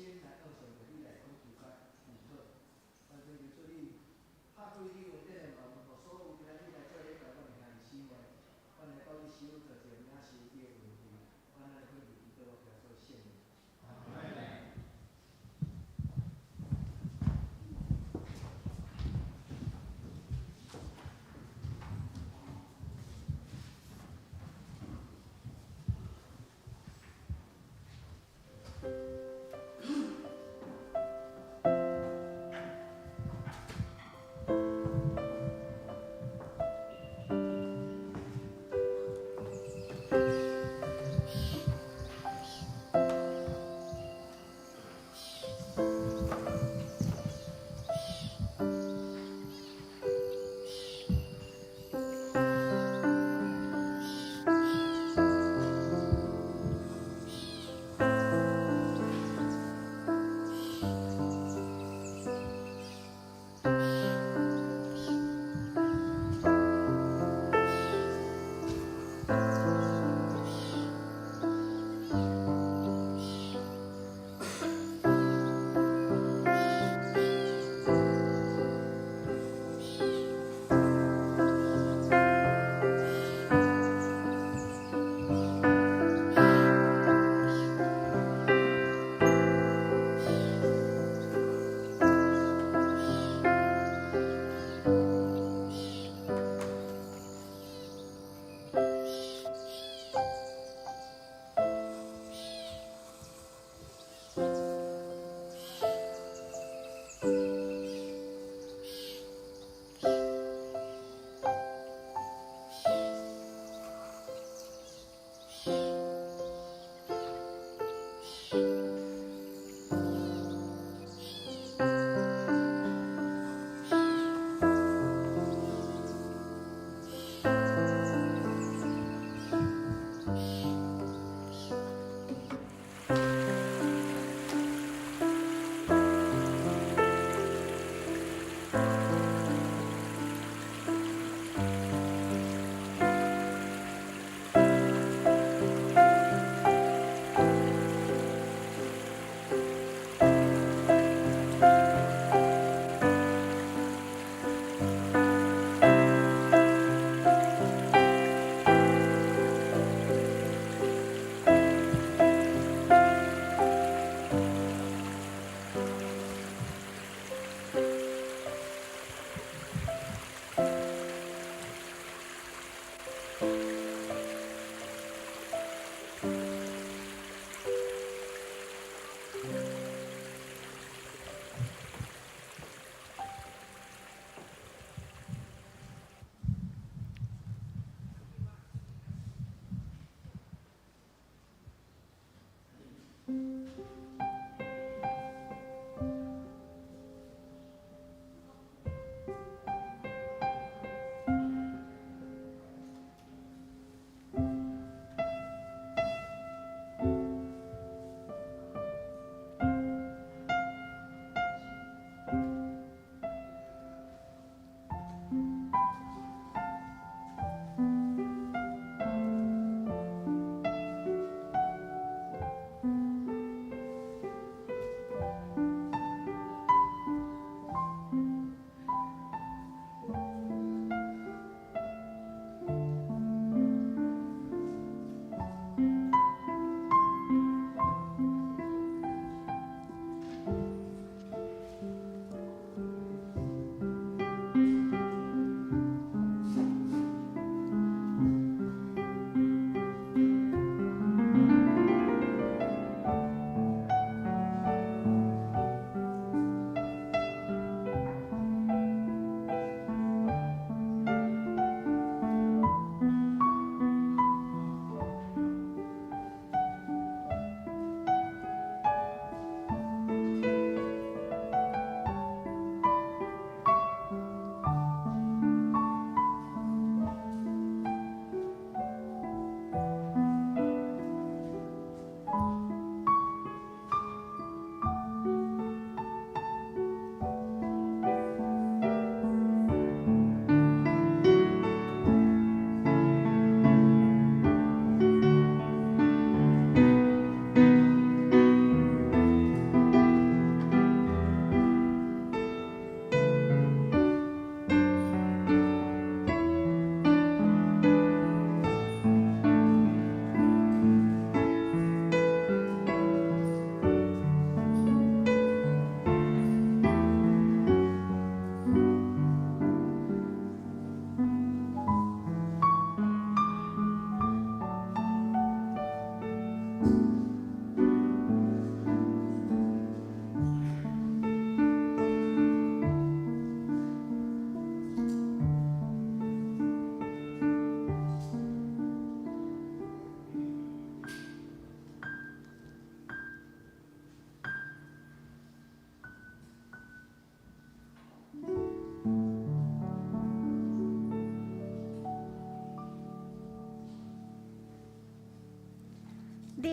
心來向上帝你來講求甲祈禱。完全求主你拍開你恩典的門，予所有今仔日來做禮拜阮的兄弟姊妹，阮來到你手做一個領受你的恩惠，阮來奉主基督耶穌聖名。阿們。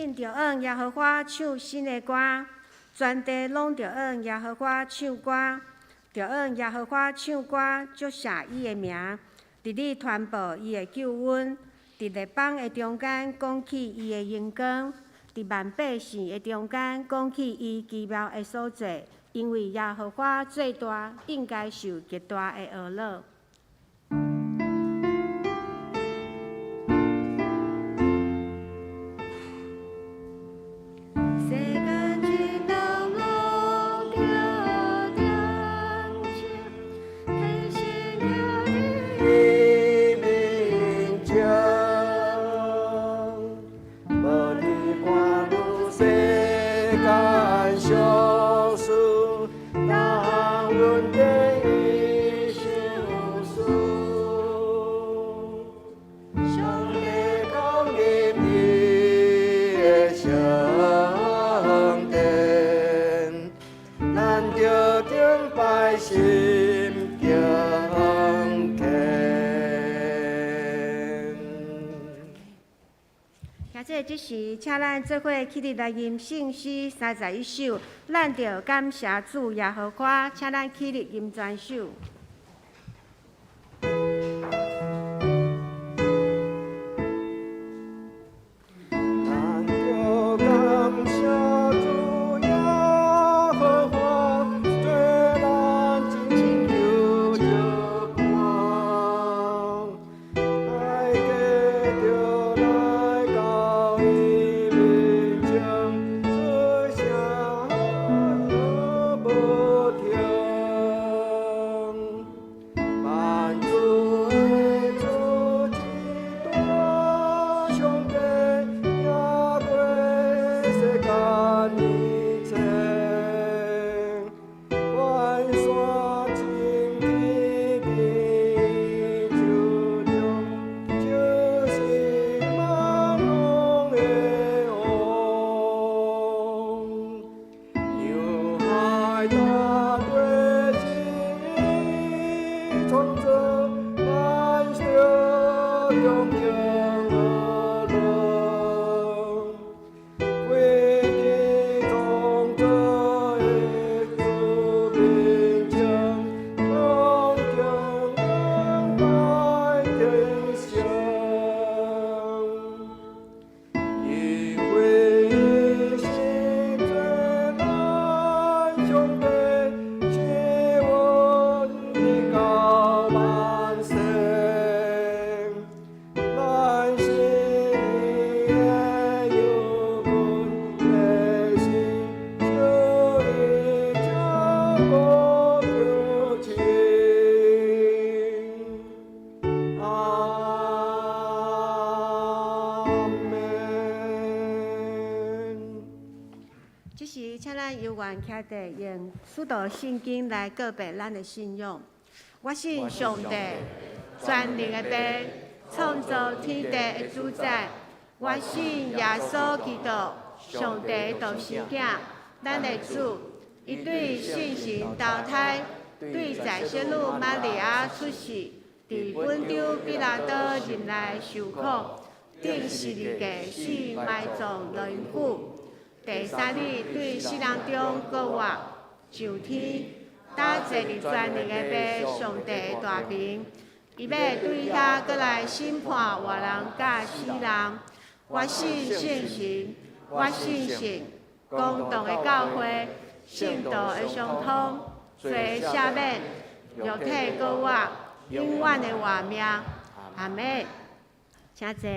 恁著按耶和華唱新的歌，全地攏著按耶和華唱歌，著按耶和華唱歌，祝謝伊的名，日日傳報伊的救恩，佇列邦的中間講起伊的榮光，佇萬百姓的中間講起伊奇妙的所做，因為耶和華最大，應該受極大的呵咾。世間眾人攏著點唱，天神徛佇伊面前，無離看汝世間相思，但阮的伊相思。上帝降臨伊的聖殿，咱著敬拜心敬虔。兄弟，這時，請咱做伙起立來吟聖詩31首，咱著感謝主耶和華，請咱起立吟全首。咱著感謝主耶和華，做咱拯救的光。大家著來到伊面前，出聲無停。萬主的主至大上帝，贏過世間一切。萬山青天地手中，就是萬王的王。洋海大地是伊創造，咱著恭敬呵咾。跪佇創造的主面前，恭敬拜天上。因為伊是做咱上帝，是阮的到萬世。咱是伊的羊群，也是受伊照顧的親。阿們。這時，請咱猶原徛佇用使徒信經來告白咱的信仰。我信上帝，全能的父，創造天地的主宰。我信耶穌基督，上帝的獨生囝，咱的主。伊對聖神投胎，對在聖女瑪利亞出世，佇本丟彼拉多任內受苦，釘十字架死埋葬落陰府。第三日對死人中復活，上天，搭坐佇全能的父上帝的大爿。伊欲對遐閣來審判活人佮死人。我信聖神，我信聖公同的教會，聖徒的相通，罪的赦免，肉體復活，永遠的活命。阿們。請坐。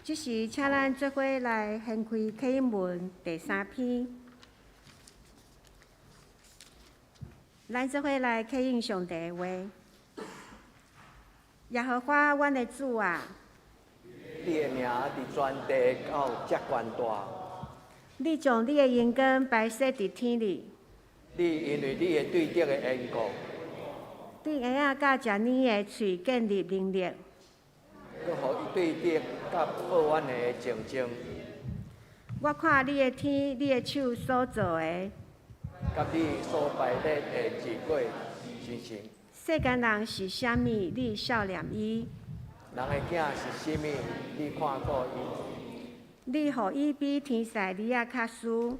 這時，請咱做伙來掀開啟應文第三篇。咱做伙來啟應上帝的話。耶和華，阮的主啊！你的名佇全地到遮懸大。你將你的榮光擺設佇天裡。你因為你的對德的緣故，對嬰仔佮食奶的喙建立能力。閣予伊對德佮報怨的戰爭。我看你的天，你的手所造的，佮你所排列的日月星星。世間人是啥物？你數念伊？人的囝是啥物？你看顧伊？你予伊比天使兒仔較輸，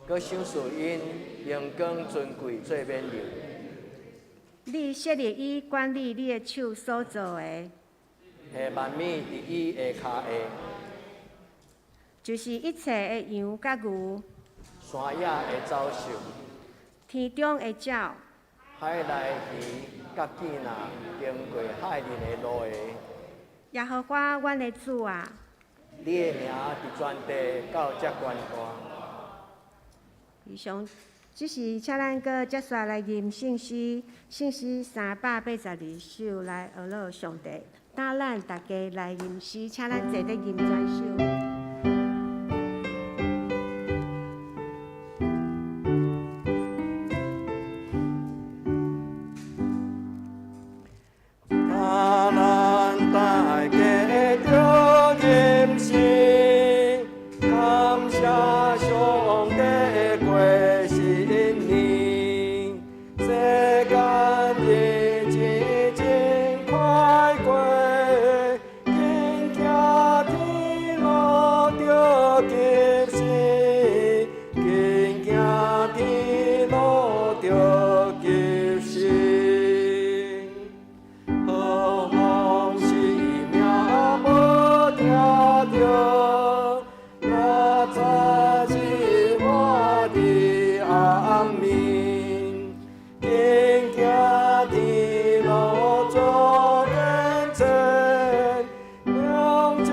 閣賞賜𪜶榮光尊貴做勉勵。你設立伊管理你的手所造的，下萬物佇伊的跤下，就是一切的羊佮牛，山野的走獸，天中的鳥，海內魚佮見若經過海面的路的。耶和華，阮的主啊，你的名佇全地到遮懸大。以上，這時請咱閣接續來吟聖詩，聖詩382首來學樂上帝。帶咱大家來吟詩，請咱坐佇吟專首。咱大家著吟詩，感謝上帝過新年，世間日子真快過，緊行天路著急時，緊行天路著急時。何妨生命無聽著，若早知我佇暗暝，緊行天路做變遷，勇前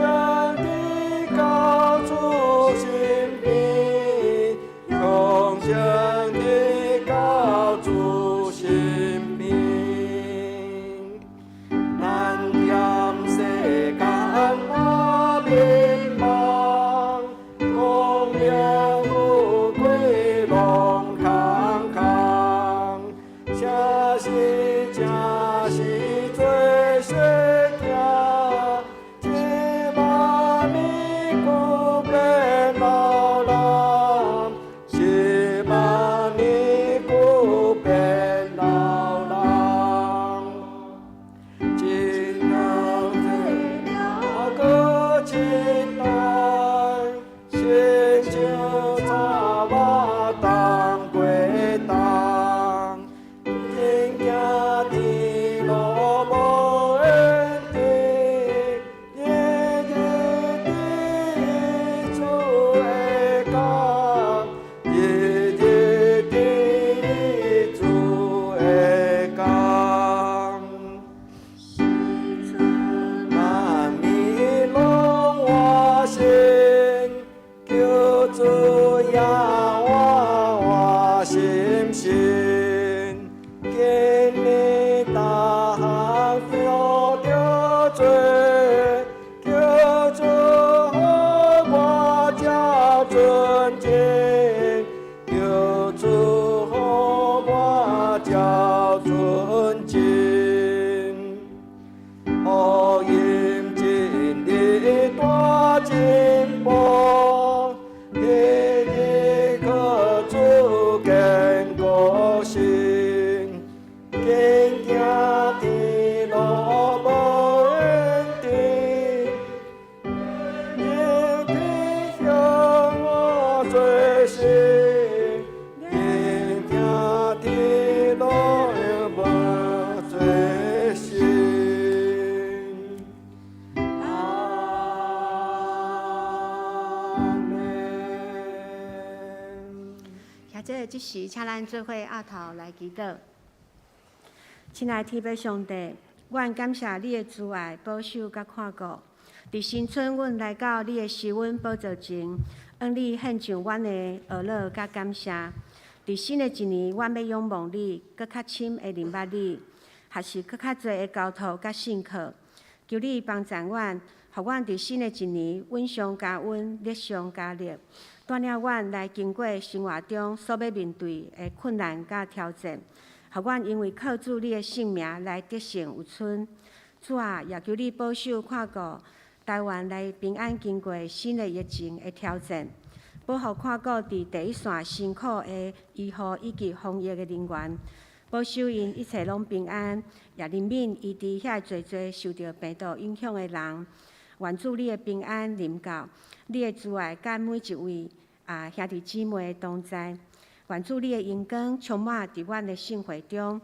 佇到主身邊，勇前佇到主身邊。咱踮世間我迷茫，功名富貴攏空空，啥是正是做小囝，一萬年久變老人，一萬年久變老人。一人做了閣一代，親像草仔當過冬，緊行天路無緣佇，日日佇主的工，日日佇主的工。萬物攏活新，求主耶和華心神，今年逐項都著做，求主予我遮尊敬，求主予我遮尊敬。福音真理大進步，日日靠主堅固心，緊行天路無緣佇，日日向我做事，緊行天路無做事。阿們。現在這時，請咱做伙阿頭來祈禱。親愛天父上帝，阮感謝你的慈愛、保守佮看顧。佇新春，阮來到你的施恩寶座前，向你獻上阮的學樂佮感謝。佇新的一年，阮欲仰望你，閣較深的認捌你，學習閣較濟的交託佮信靠。求你幫助阮，予阮佇新的一年穩上加穩，力上加力，帶領阮來經過生活中所欲面對的困難佮挑戰，予阮因為靠主你的聖名來得勝有剩。主啊，也求你保守看顧台灣來平安經過新的疫情的挑戰，保護看顧佇第一線辛苦的醫護以及防疫的人員，保守𪜶一切攏平安，也憐憫醫治遐濟濟受著病毒影響的人。願主你的平安臨到，你的慈愛佮每一位兄弟姊妹同在。願主你的榮光充滿佇阮的聖會中，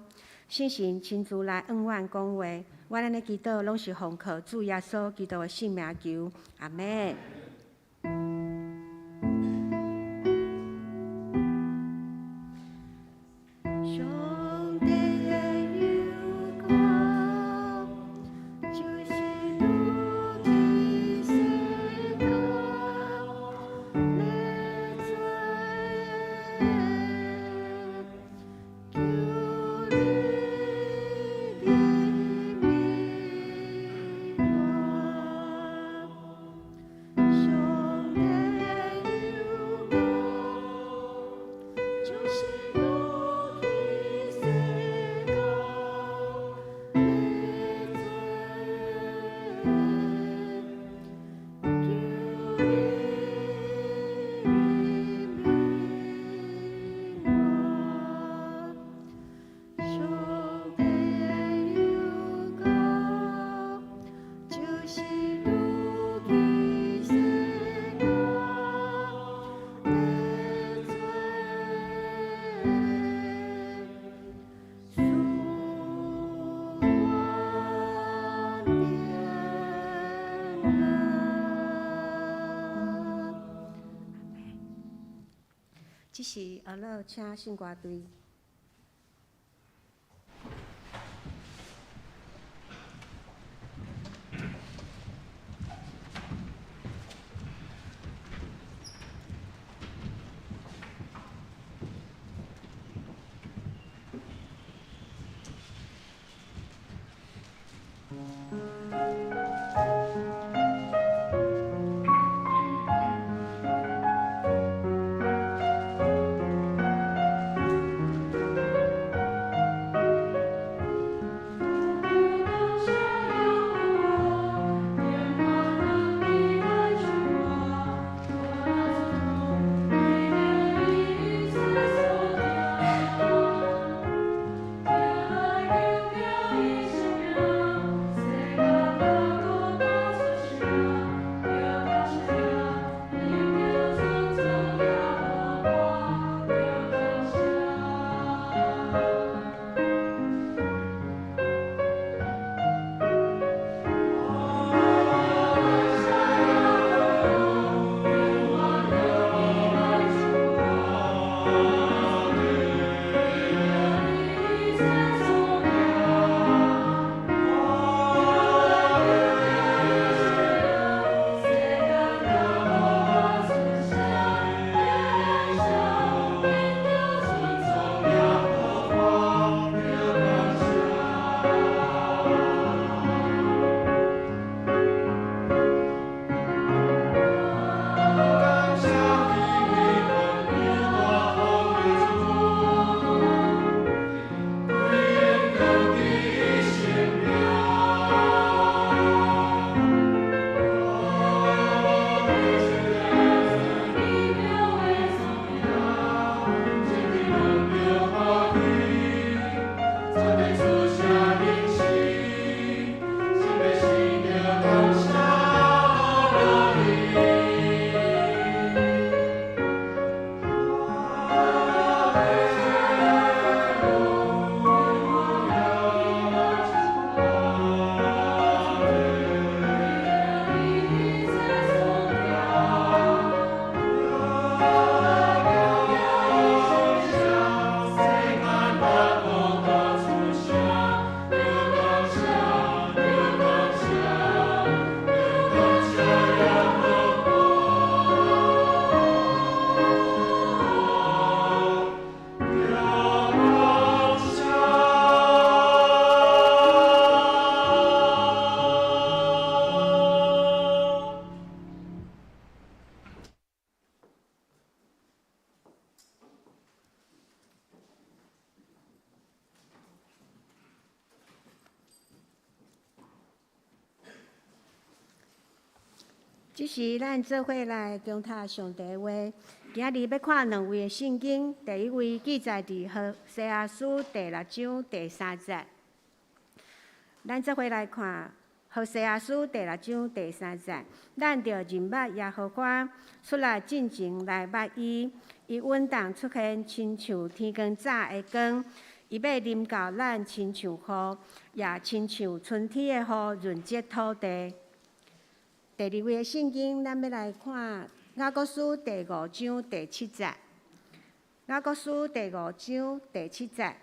聖神親自來向阮講話。阮按呢祈禱，攏是奉靠主耶穌基督的聖名求，阿們。上帝的榮光，就是如今世間的罪，求你憐憫我。上帝的榮光，就是如今世間的罪，求你憐憫我。上帝的榮光，就是如今世間的罪，恕阮免難。這時，阿樂請聖歌隊。這時，咱做伙來誦讀上帝話。今日欲看兩位的聖經，第一位記載佇何西阿書第六章第三節。咱做伙來看何西阿書第六章第三節，咱著認捌耶和華，出來進前來捌伊，伊穩當出現，親像天光早的光，伊欲臨到咱，親像雨，也親像春天的雨，潤澤土地。第二位的聖經，咱欲來看雅各書第五章第七節。雅各書第五章第七節，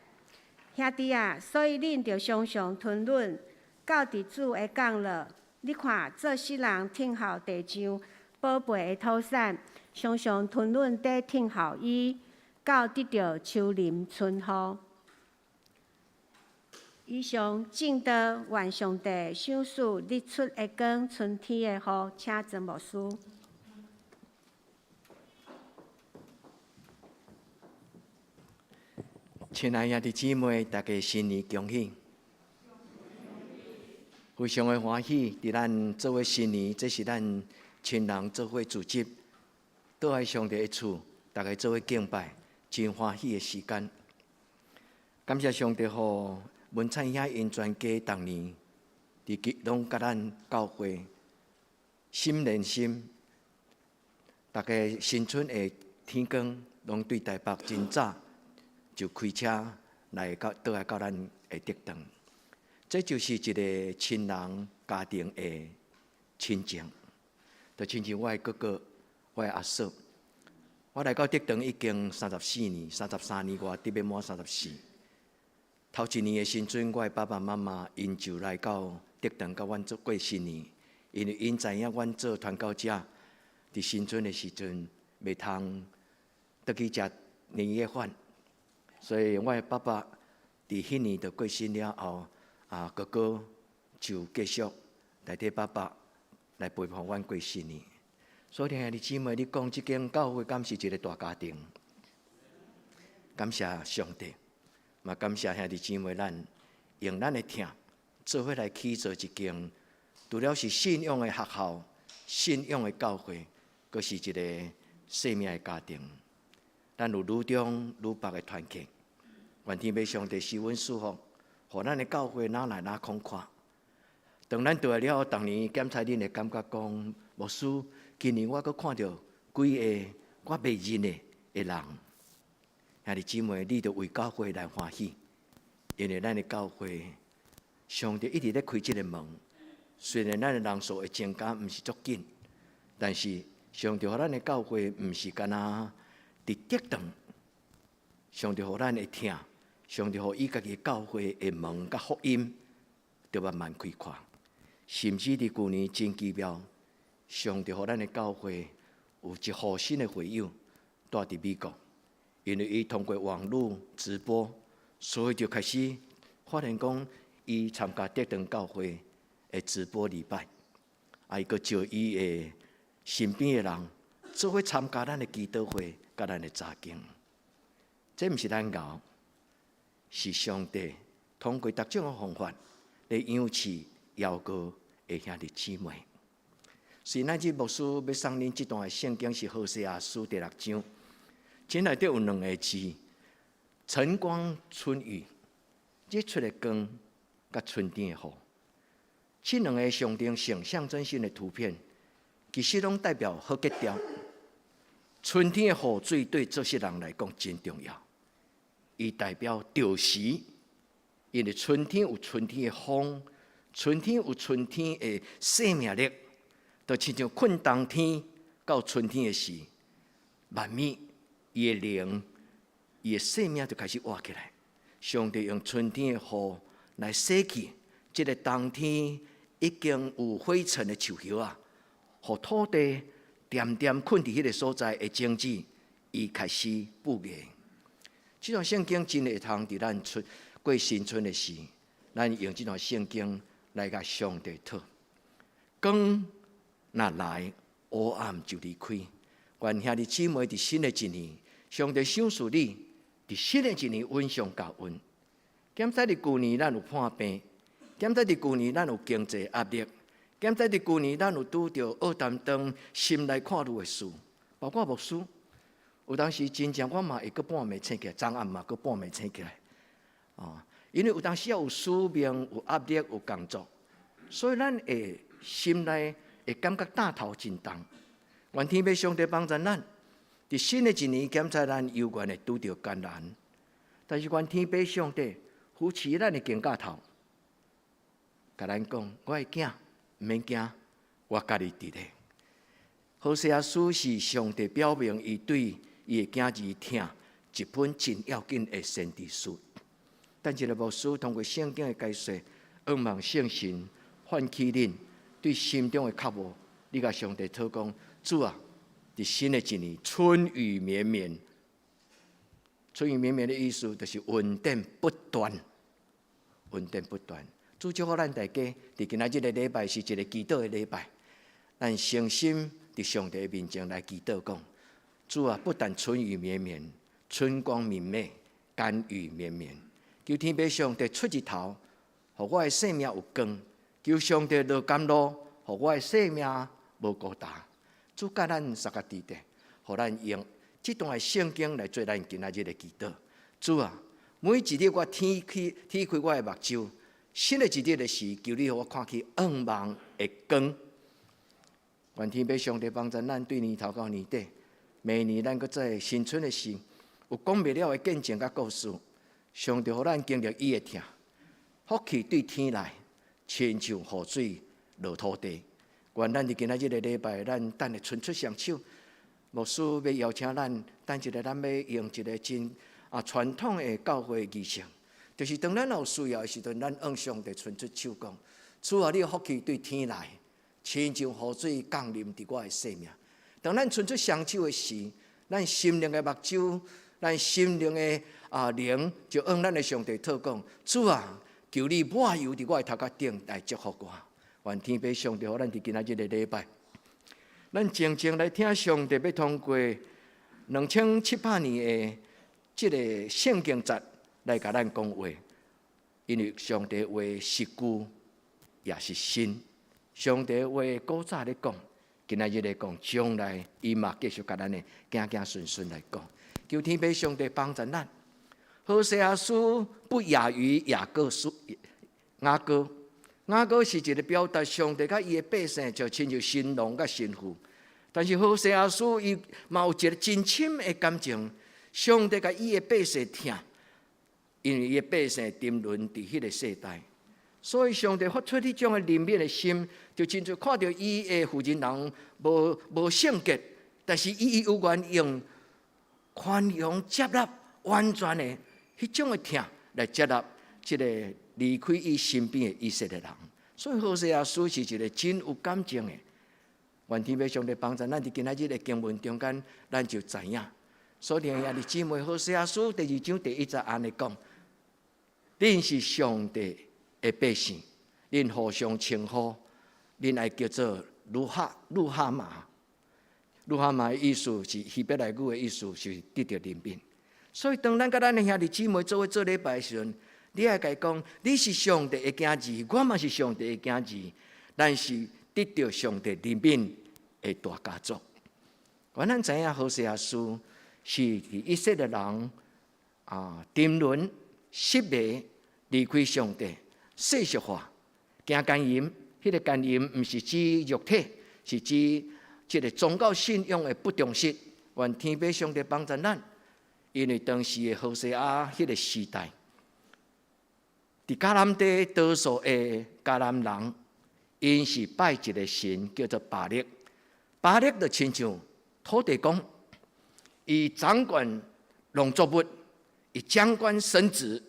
兄弟啊，所以恁著常常吞忍，到佇主的降落。你看，做穡人聽候地匠寶貝的土產，常常吞忍地聽候伊，到得著秋霖春雨。以上證道，願上帝賞賜日出的光，春天的雨，請曾牧師。親愛兄弟姊妹，大家新年恭喜！非常的歡喜，佇咱做伙新年，這是咱親人做伙組織，倒來上帝的厝，大家做伙敬拜，真歡喜的時間。感謝上帝，予文燦兄𪜶全家逐年佇基攏佮咱教會心連心，逐家新春的天光，攏對台北真早就開車來到，倒來到咱的德堂。這就是一個親人家庭的親情，就親像我的哥哥、我的阿嫂。我來到德堂已經34年，33年外，得欲滿三十四。頭一年的新春，我的爸爸媽媽𪜶就來到德堂，佮阮做過新年。因為𪜶知影阮做傳教者，佇新春的時陣袂通轉去食年夜飯，所以我的爸爸佇彼年就過身了後，啊哥哥就繼續代替爸爸來陪伴阮過新年。所以兄弟姊妹，你講這間教會敢是一個大家庭？感謝上帝。嘛，感謝兄弟姊妹，咱用咱的疼做伙來起造一間，除了是信仰的學校、信仰的教會，閣是一個生命的家庭。咱有女中、女北的團契，願天父上帝賜阮祝福，予咱的教會哪來哪廣闊。當咱倒來了後，逐年檢查恁會感覺講，牧師，今年我閣看著幾个我袂認得的人。兄弟姊妹，你著為教會來歡喜，因為咱的教會，上帝一直咧開這個門。雖然咱的人數會增加，毋是足緊，但是上帝予咱的教會毋是干焦佇德堂，上帝予咱的疼，上帝予伊家己教會的門佮福音，著慢慢開闊。甚至佇舊年真奇妙，上帝予咱的教會有一戶新的會友蹛佇美國。因為伊通過網路直播，所以就開始發現講，伊參加德堂教會的直播禮拜，啊，伊閣招伊的身邊的人做伙參加咱的祈禱會，佮咱的查經。這毋是咱𠢕，是上帝通過各種的方法來養飼邀過的兄弟姊妹。所以，咱這牧師欲送恁這段的聖經是何西阿書第六章。這內底有兩个字：晨光春雨，日出的光，佮春天的雨。這兩个象徵性、象徵性的圖片，其實攏代表好格調。春天的雨水對做穡人來講真重要，伊代表著時，因為春天有春天的風，春天有春天的生命力，就親像困冬天到春天的時，慢慢。伊的靈，伊的生命就開始活起來。上帝用春天的雨來洗去這个冬天已經有灰塵的樹葉仔，予土地恬恬睏佇彼个所在的種子，伊開始布芽。這段聖經真會通佇咱出過新春的時，咱用這段聖經來共上帝討。光若來，黑暗就離開。願兄弟姊妹佇新的一年，上帝賞賜你佇新的一年穩上加穩。檢查佇舊年咱有破病，檢查佇舊年咱有經濟壓力，檢查佇舊年咱有拄著惡擔當心內看路的事，包括牧師。有當時真正我嘛會閣半暝醒起來，昨暗嘛閣半暝醒起來，哦，因為有當時有使命、有壓力、有工作，所以咱會心內會感覺擔頭真重。願天父上帝幫助咱，佇新的一年檢查咱猶原會拄著艱難，但是願天父上帝扶持咱的肩胛頭，共咱講：我的囝，毋免驚，我佮你佇咧。何西阿書是上帝表明伊對伊的囝兒疼一本真要緊的先知書。等一下牧師通過聖經的解說，向望聖神喚起恁對心中的渴慕，你共上帝禱講：主啊，佇新的一年，春雨綿綿。春雨綿綿的意思就是恩典不斷，恩典不斷。主祝福咱大家，佇今仔日的禮拜是一个祈禱的禮拜，咱誠心佇上帝面前來祈禱，講：主啊，不但春雨綿綿，春光明媚，甘雨綿綿。求天父上帝出日頭，予我的生命有光；求上帝落甘露，予我的生命無孤單。主佮咱相佮佇咧，予咱用這段的聖經來做咱今仔日的祈禱。主啊，每一日我天開我的目睭，新的一日的時，求你予我看見向望的光。願天父上帝幫助咱對年頭到年底，明年咱閣再新春的時，有講袂了的見證佮故事。上帝予咱經歷伊的疼，福氣對天來，親像雨水落土地。願咱佇今仔日的禮拜，咱等下伸出雙手，牧師欲邀請咱，等一下咱欲用一个真傳統的教會儀式，就是當咱有需要的時陣，咱向上帝伸出手講：主啊，你的福氣對天來，親像雨水降臨佇我的生命。當咱伸出雙手的時，咱心靈的目睭，咱心靈的靈，就向咱的上帝禱講：主啊，求你抹油佇我的頭殼頂來祝福我。願天父上帝，予咱佇今仔日的禮拜，咱靜靜來聽上帝欲通過2700年的這个聖經節來共咱講話，因為上帝話是舊也是新。上帝話古早咧講，今仔日咧講，將來伊嘛繼續共咱的子子孫孫來講。求天父上帝幫助咱。何西阿書不亞於雅歌書，雅歌，雅歌是一个表達上帝佮伊的百姓，就親像新郎佮新婦。但是何西阿書伊嘛有一个真深的感情，上帝共伊的百姓疼，因為伊的百姓沉淪佇彼个世代，所以上帝發出彼種的憐憫的心，就親像看著伊的婦人人無聖潔，但是伊猶原用寬容接納完全的彼種的疼來接納這个離開伊身邊的以色列人。所以何西阿書是一个真有感情的。願天父上帝幫助咱佇今仔日的經文中間，咱就知影。所以兄弟姊妹，何西阿書第二章第一節按呢講：恁是上帝的百姓，恁互相稱呼，恁愛叫做魯哈魯哈瑪。魯哈瑪的意思是希伯來語的意思，是得著憐憫。所以當咱佮咱的兄弟姊妹做伙做禮拜的時陣，你愛共伊講，你是上帝的囝兒，我嘛是上帝的囝兒，咱是得著上帝憐憫的大家族。原咱知影何西阿書是佇以色列人沉淪、失迷、離開上帝、世俗化、行姦淫。彼个姦淫毋是指肉體，是指這个宗教信仰的不忠實。願天父上帝幫助咱，因為當時的何西阿彼個時代，佇迦南地多數的迦南人，𪜶是拜一个神叫做巴力，巴力就親像土地公，伊掌管農作物，伊掌管生殖，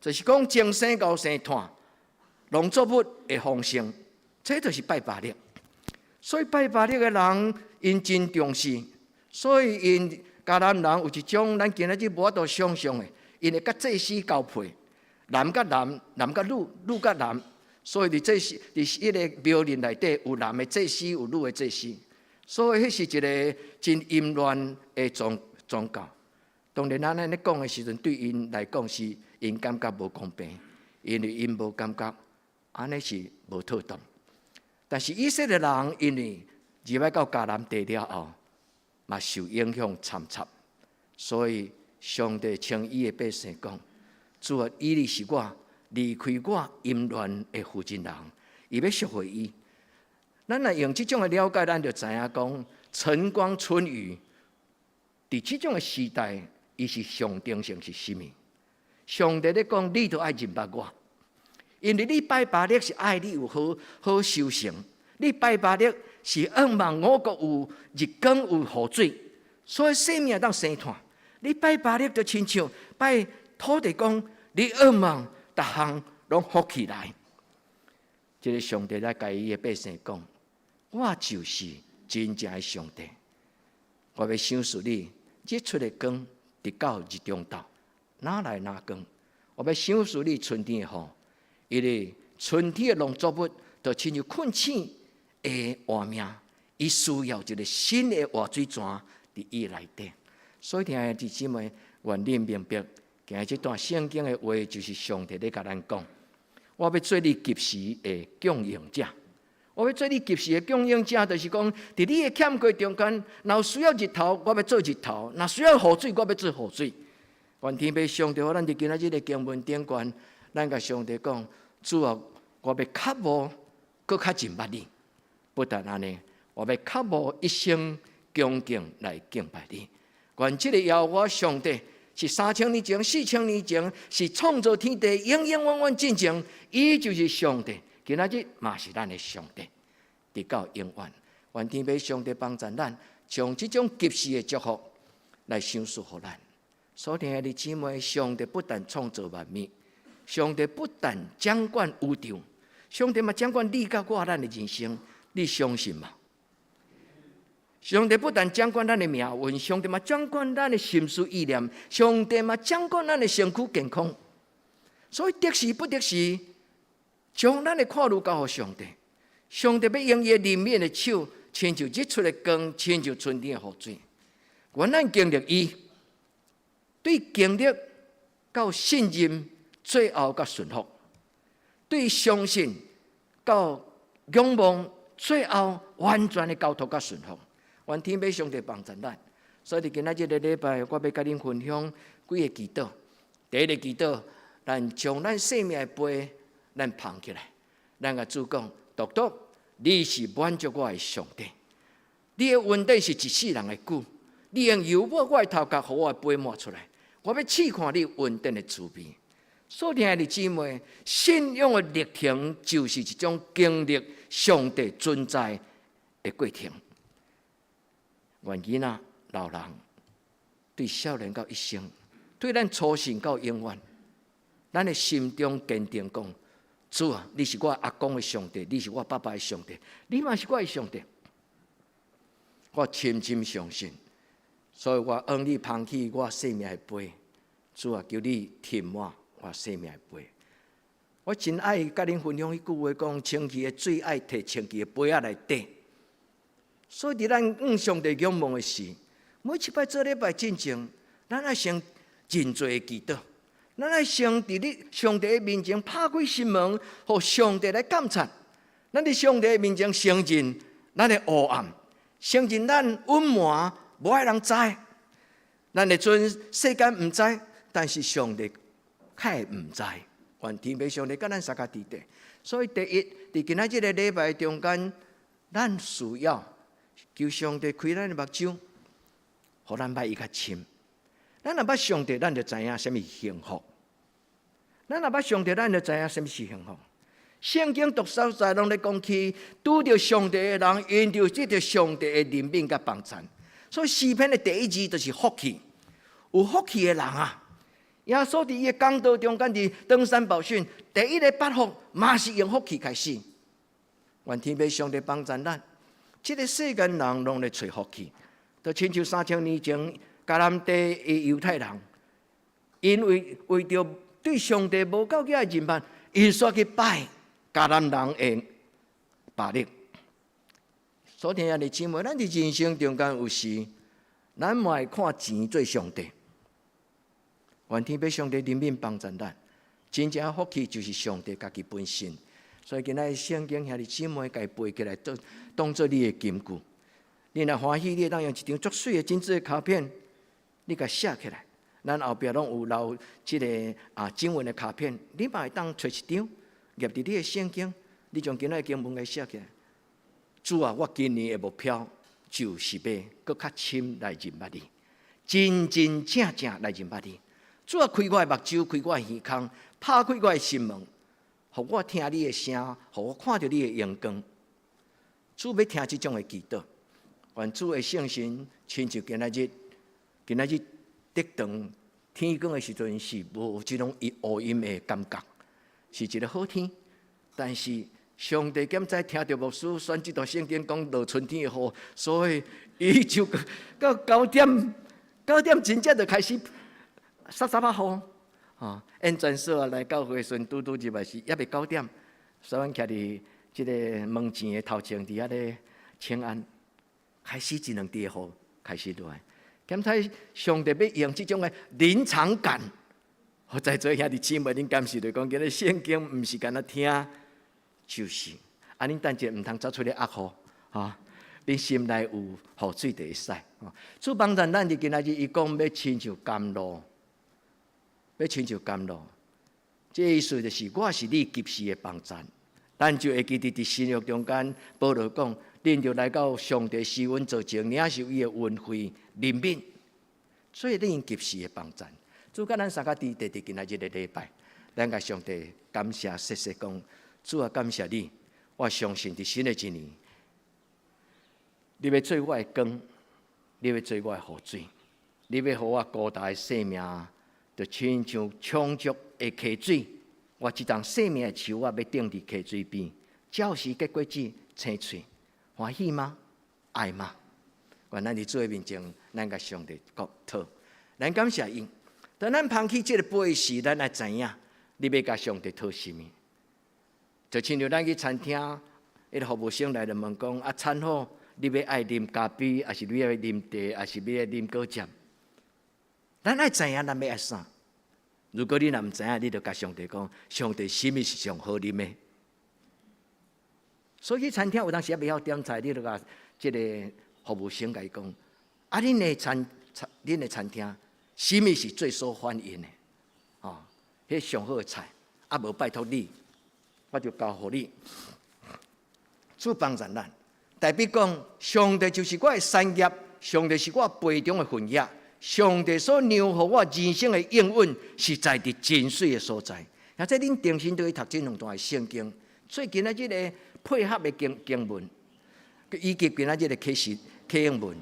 就是講精生猴生兔，農作物會豐盛，這就是拜巴力。所以拜巴力的人，𪜶真重視，所以𪜶迦南人有一種咱今仔日無法度想象的，𪜶會佮祭司交配，男佮男，男佮女，女佮男。所以佇祭司佇彼个廟林內底有男的祭司，有女的祭司，所以彼是一个真淫亂的宗教。當然，咱按呢講的時陣，對𪜶來講是𪜶感覺無公平，因為𪜶無感覺按呢是無妥當。但是以色列人因為入來到迦南地了後，嘛受影響參雜。所以上帝稱伊的百姓講：主啊，以利是我離開我淫亂的負責人，伊欲贖回伊。咱若用這種的了解，咱就知影講，晨光春雨佇這種的時代，伊是象徵性是啥物？上帝咧講，你著愛認捌我，因為你拜巴力是愛你有好好收成，你拜巴力是向望五穀有日光有雨水，所以生命當生湠。你拜巴力就親像拜土地公，你向望逐項攏福氣來。這个上帝來共伊的百姓講：我就是真正的上帝，我欲賞賜你日出的光，直到日中晝，哪來哪光？我欲賞賜你春天的雨，因為春天的農作物就親像困醒的活命，伊需要一个新的活水泉佇伊內底。所以，親愛的姊妹，願恁明白，今日這段聖經的話，就是上帝咧共咱講：我欲做你及時的供應者。我欲做你及時的供應者，就是講，佇你的欠缺中間，若有需要日頭，我欲做日頭；若需要雨水，我欲做雨水。願天父上帝，予咱佇今仔日的經文頂懸，咱共上帝講：主啊，我欲渴慕，閣較認捌你。不但按呢，我欲渴慕一生恭敬來敬拜你。願這个耶和華上帝是3000年前、4000年前，是創造天地、永永遠遠進前，伊就是上帝。今仔日嘛是咱的上帝，直到永遠。願天父上帝幫助咱，將這種及時的祝福來賞賜予咱。所親愛的姊妹，上帝不但創造萬物，上帝不但掌管宇宙，上帝嘛掌管你佮我咱的人生，你相信嗎？上帝不但掌管咱的命運，上帝嘛掌管咱的心思意念，上帝嘛掌管咱的身軀健康。所以得時不得時，將咱的看慮交予上帝。上帝欲用伊的憐憫的手，親像日出的光，親像春天的雨水。願咱經歷伊，對經歷到信任，最後佮順服；對相信到仰望，最後完全的交託佮順服。願天父上帝幫助咱。所以佇今仔這个禮拜，我欲共恁分享幾个祈禱。第一个祈禱，咱將咱生命的杯，咱捧起來，咱共主講：獨獨，你是滿足我的上帝，你的恩典是一世人的久，你用油抹我的頭殼，予我的杯滿出來。我欲試看你恩典的滋味。所親愛的姊妹，信仰的歷程就是一種經歷上帝存在的過程。願囡仔、老人對少年到一生，對咱初信到永遠，咱的心中堅定講：主啊，你是我阿公的上帝，你是我爸爸的上帝，你嘛是我的上帝。我深深相信，所以我向你捧起我生命的杯，主啊，求你填滿我生命的杯。我真愛佮恁分享彼句話，講清氣的水愛提清氣的杯仔來綴。所以，佇咱向上帝仰望的時，每一擺做禮拜進前，咱愛先認罪的祈禱，咱愛先佇你上帝的面前拍開心門，予上帝來鑒察。咱佇上帝的面前承認咱的黑暗，承認咱隱瞞，無愛人知。咱會陣世間毋知，但是上帝較會毋知。願天父上帝佮咱相佮佇咧。所以，第一，佇今仔這个禮拜中間，咱需要求上帝開咱的目睭，予咱捌伊較深。咱若捌上帝，咱就知影啥物是幸福。咱若捌上帝，咱就知影啥物是幸福。聖經逐所在攏咧講起，拄著上帝的人，𪜶就得著上帝的憐憫佮幫贊。所以詩篇的第一字就是福氣，有福氣的人啊！耶穌佇伊的講道中間佇登山寶訓，第一个八福嘛是用福氣開始。願天父上帝幫贊咱。這个世間人攏咧揣福氣，就親像3000年前迦南地的猶太人，𪜶為為著對上帝無夠額的認捌，𪜶煞去拜迦南人的巴力。所以，兄弟姊妹，咱佇人生中間有時，咱嘛會看錢做上帝。願天父上帝憐憫幫助咱，真正的福氣就是上帝家己本身。所以今仔日聖經兄弟姊妹，共伊背起來，當當做你的金句。你若歡喜，你會當用一張足媠的精緻的卡片，你共寫起來。咱後壁攏有留這个經文的卡片，你嘛會當揣一張，夾佇你的聖經，你將今仔的經文共寫起來。主啊，我今年的目標就是欲閣較深來認捌你，真真正正來認捌你。主啊，開我的目睭，開我的耳孔，拍開我的心門，予我聽你的聲，予我看著你的榮光。主欲聽這種的祈禱，願主的聖神親像今仔日，今仔日得長天光的時陣是無這種烏陰的感覺，是一个好天。但是上帝敢知聽著牧師選這段聖經講落春天的雨，所以伊就到九點九點真正就開始捒捒仔雨。吼，演傳所來教會時陣，拄拄入來是猶未九點，所以阮徛佇這个門前的頭前佇遐咧請安，開始一兩滴雨開始落來。敢知上帝欲用這種的臨場感，予在座兄弟姊妹，恁感受著講，今日聖經毋是干焦聽，就是啊，恁等者毋通走出咧壓雨，吼，恁心內有雨水就會使。主幫助咱佇今仔日，伊講欲親像甘露，欲親像甘露。這意思就是，我是你及時的幫贊。咱就會記得佇新約中間，保羅講，恁著來到上帝施恩座前，領受伊的恩惠憐憫，所以恁及時的幫贊。主佮咱相佮佇佇今仔日的禮拜，咱共上帝感謝，謝謝講，主啊，感謝你，我相信佇新的一年，你欲做我的光，你欲做我的雨水，你欲予我孤單的生命，就親像充足的溪水。我這叢生命的樹，我欲釘佇溪水邊，照時結果子，青翠，歡喜嗎？愛嗎？願咱佇主的面前，咱共上帝講討，咱感謝伊。當咱捧起這个杯時，咱愛知影，你欲共上帝討啥物？就親像咱去餐廳，彼个服務生來就問講：啊，餐好，你欲愛啉咖啡，抑是你愛啉茶，抑是欲愛啉果汁？咱愛知影，咱欲愛啥？如果你若毋知影，你就共上帝講：上帝，啥物是上好啉的？所以餐廳有當時猶袂曉點菜，你就共這个服務生共伊講：啊，恁的餐廳，啥物是最受歡迎的？哦，彼上好的菜，啊，無拜託你，我就交予你。主幫助咱，代表講，上帝就是我的產業，上帝是我杯中的份額，上帝所讓予我人生的應允是在佇真媠的所在。或者恁重新倒去讀這兩段的聖經，最近的這个配合的經文，以及今仔這个啟示啟應文，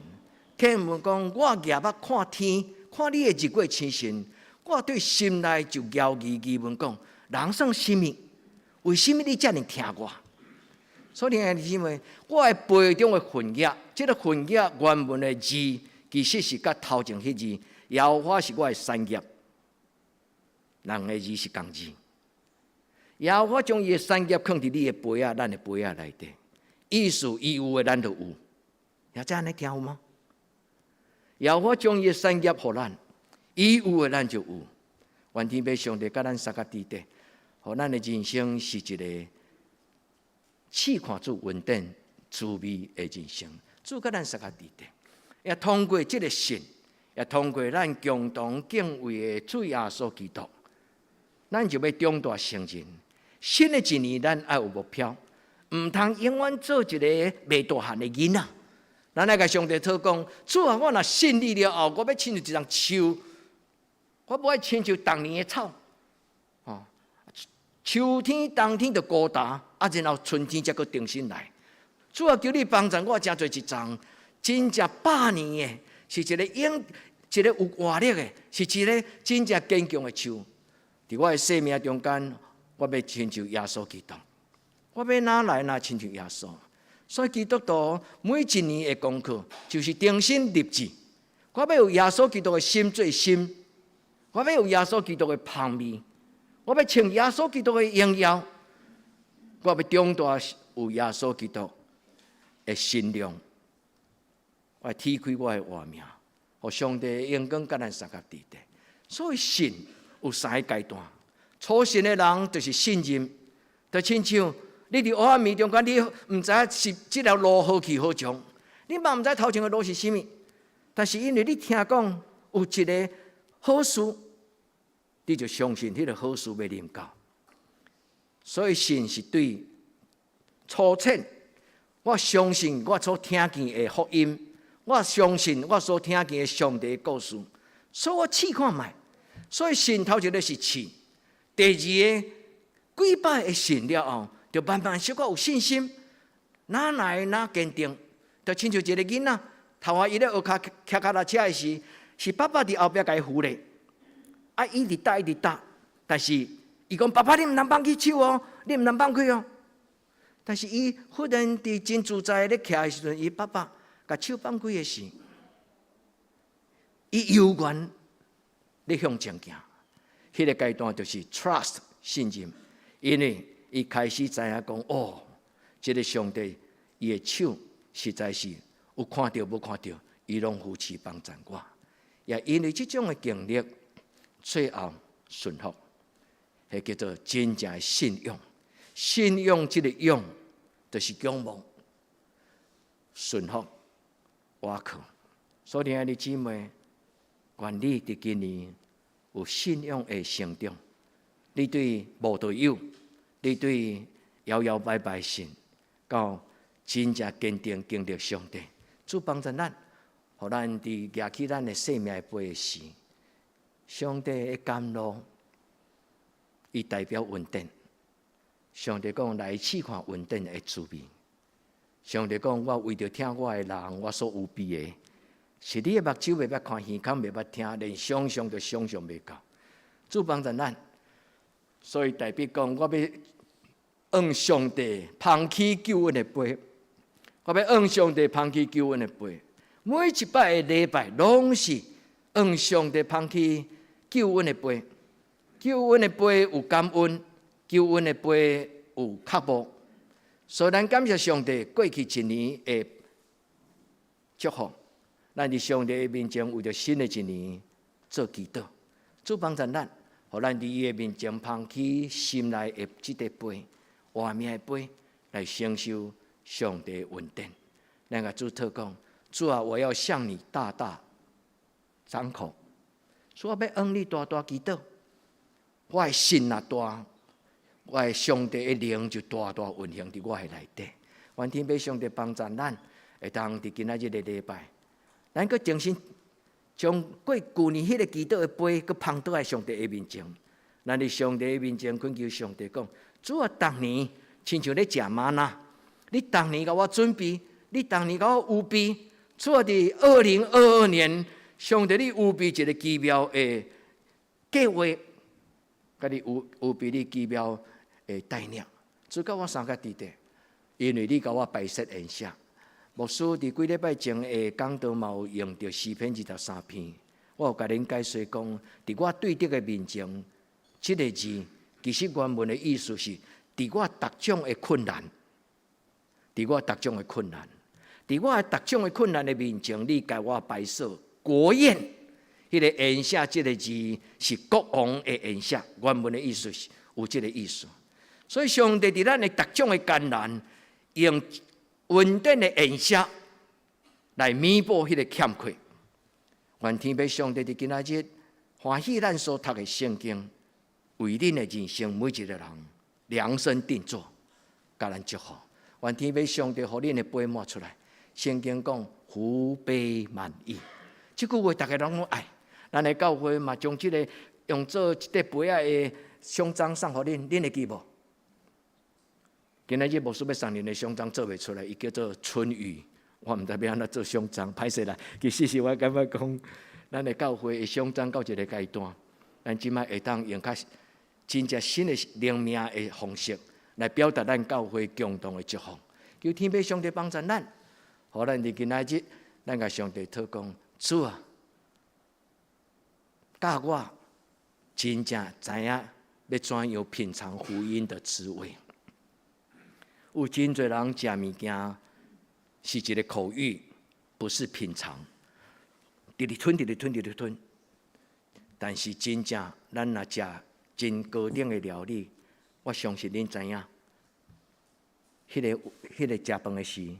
啟應文講：我舉目看天，看你的日月星辰，我對心內就枵疑疑問講：人算啥物？為什麼你遮爾疼我？所以兄弟姊妹，我的杯中的份額，這个份額原文的字，其實是佮頭前彼字，耶和華是我的產業，兩个字是仝字。耶和華將伊的產業囥佇你的杯仔，咱的杯仔內底，意思伊有的咱就有，也這按呢聽有嗎？耶和華將伊的產業予咱，伊有的咱就有。願天父上帝佮咱相佮佇底，予咱的人生是一个試看主恩典滋味的人生。主佮咱相佮佇底，也通過這个信，也通過咱共同敬畏的主耶穌基督，咱就欲長大成人。新的一年，咱愛有目標，毋通永遠做一个未大漢的囡仔。咱愛共上帝討講，主啊，我若信你了後，我欲親像一叢樹，我無愛親像逐年的草。哦，秋天、冬天就孤單，啊，然後春天才閣重新來。主啊，求你幫助我，成做一叢真正百年的，是一个永，一個有活力的，是一个真正堅強的樹。佇我的生命中間，我欲親像耶穌基督，我欲哪來哪親像耶穌。所以基督徒每一年的功課就是重新立志。我欲有耶穌基督的心做心，我欲有耶穌基督的芳味，我欲穿耶穌基督的榮耀，我欲長大有耶穌基督的身量，我體開我的活命，予上帝的榮光佮咱相佮佇底。所以信有三个階段，初信的人就是信任，就親像你佇黑暗暝中間，你毋知影是這條路何去何從，你嘛毋知頭前的路是啥物，但是因為你聽講有一个好事，你就相信彼个好事欲臨到。所以信是對粗淺，我相信我所聽見的福音，我相信我所聽見的上帝的故事，所以我試看覓。所以信頭一个是試，第二个幾擺的信了後，就慢慢小可有信心，哪來哪堅定，就親像一个囡仔，頭仔伊咧學跤騎跤踏車的時，是爸爸佇後壁共伊扶咧，啊，伊直踏伊直踏，但是伊講爸爸你毋通放棄手哦，你毋通放開哦。但是伊忽然佇真自在咧騎的時陣，伊爸爸共手放開的時，伊猶原咧向前行。彼个階段就是 trust 信任，因為伊開始知影講哦，這个上帝伊的手實在是有看著無看著，伊攏扶持幫助我。也因為這種的經歷，最後順服，彼叫做真正的信仰。信仰這个仰，就是仰望、順服、倚靠。所以，親愛的姊妹，願你佇今年有信仰的成長。你對無道有，你對搖搖擺擺信，到真正堅定經歷上帝，主幫助咱，予咱佇舉起咱的生命的杯時，上帝的甘露，伊代表恩典。上帝講來試看恩典的滋味。上帝講我為著疼我的人，我所預備的，是你的目睭袂捌看，耳孔袂捌聽，連想象都想象袂到。主幫助咱，所以大衛講，我欲向上帝捧起救恩的杯，我欲向上帝捧起救恩的杯。每一擺的禮拜，攏是向上帝捧起救恩的杯。救恩的杯有感恩，救恩的杯有渴慕。所以咱感謝上帝過去一年的祝福，咱佇上帝的面前為著新的一年做祈禱，主幫助咱，予咱佇伊的面前捧起心內的這个杯，活命的杯，來承受上帝的恩典。咱共主禱告，主啊，我要向你大大張口，主啊，欲向你大大祈禱，我的心若大，我的上帝的靈就大大運行佇我的內底。願天父上帝幫助咱，會當佇今仔日的禮拜，咱閣重新將過舊年彼个祈禱的杯，閣捧倒來上帝的面前。咱佇上帝的面前懇求上帝講：主啊，逐年親像咧食嗎哪，你逐年共我準備，你逐年共我預備。主啊，佇2022年，上帝你預備一个奇妙的計劃，共你預備你奇妙的帶領，主佮我相佮佇咧，因為你共我擺設筵席。牧師佇幾禮拜前的講道嘛有用著詩篇23篇，我有共恁解說講，佇我對敵的面前，這个字其實原文的意思是，佇我逐種的困難，佇我逐種的困難，佇我逐種的困難的面前，你共我擺設國宴。彼个宴席這个字是國王的宴席，原文的意思是有這个意思。所以上帝佇咱的逐種的艱難，用恩典的宴席來彌補彼个欠缺。願天父上帝佇今仔日歡喜咱所讀的聖經，為恁的人生每一个人量身定做，共咱祝福。願天父上帝予恁的杯滿出來。聖經講福杯滿溢，這句話逐个攏愛。咱的教會嘛，將這个用做一塊杯仔的獎章送予恁，恁會記無？今仔日牧師欲送恁的獎章做袂出來，伊叫做春雨，我毋知欲按怎做獎章，歹勢啦。其實是我感覺講，咱的教會的獎章到一个階段，咱這擺會當用較真正新的靈命的方式來表達咱教會共同的祝福。求天父上帝幫助咱，予咱佇今仔日，咱共上帝禱告，主啊，教我真正知影欲怎樣品嘗福音的滋味。有真濟人食物件是一个口欲，不是品嘗，直直吞，直直吞，直直吞。但是真正咱若食真高等的料理，我相信恁知影，彼个食飯的時，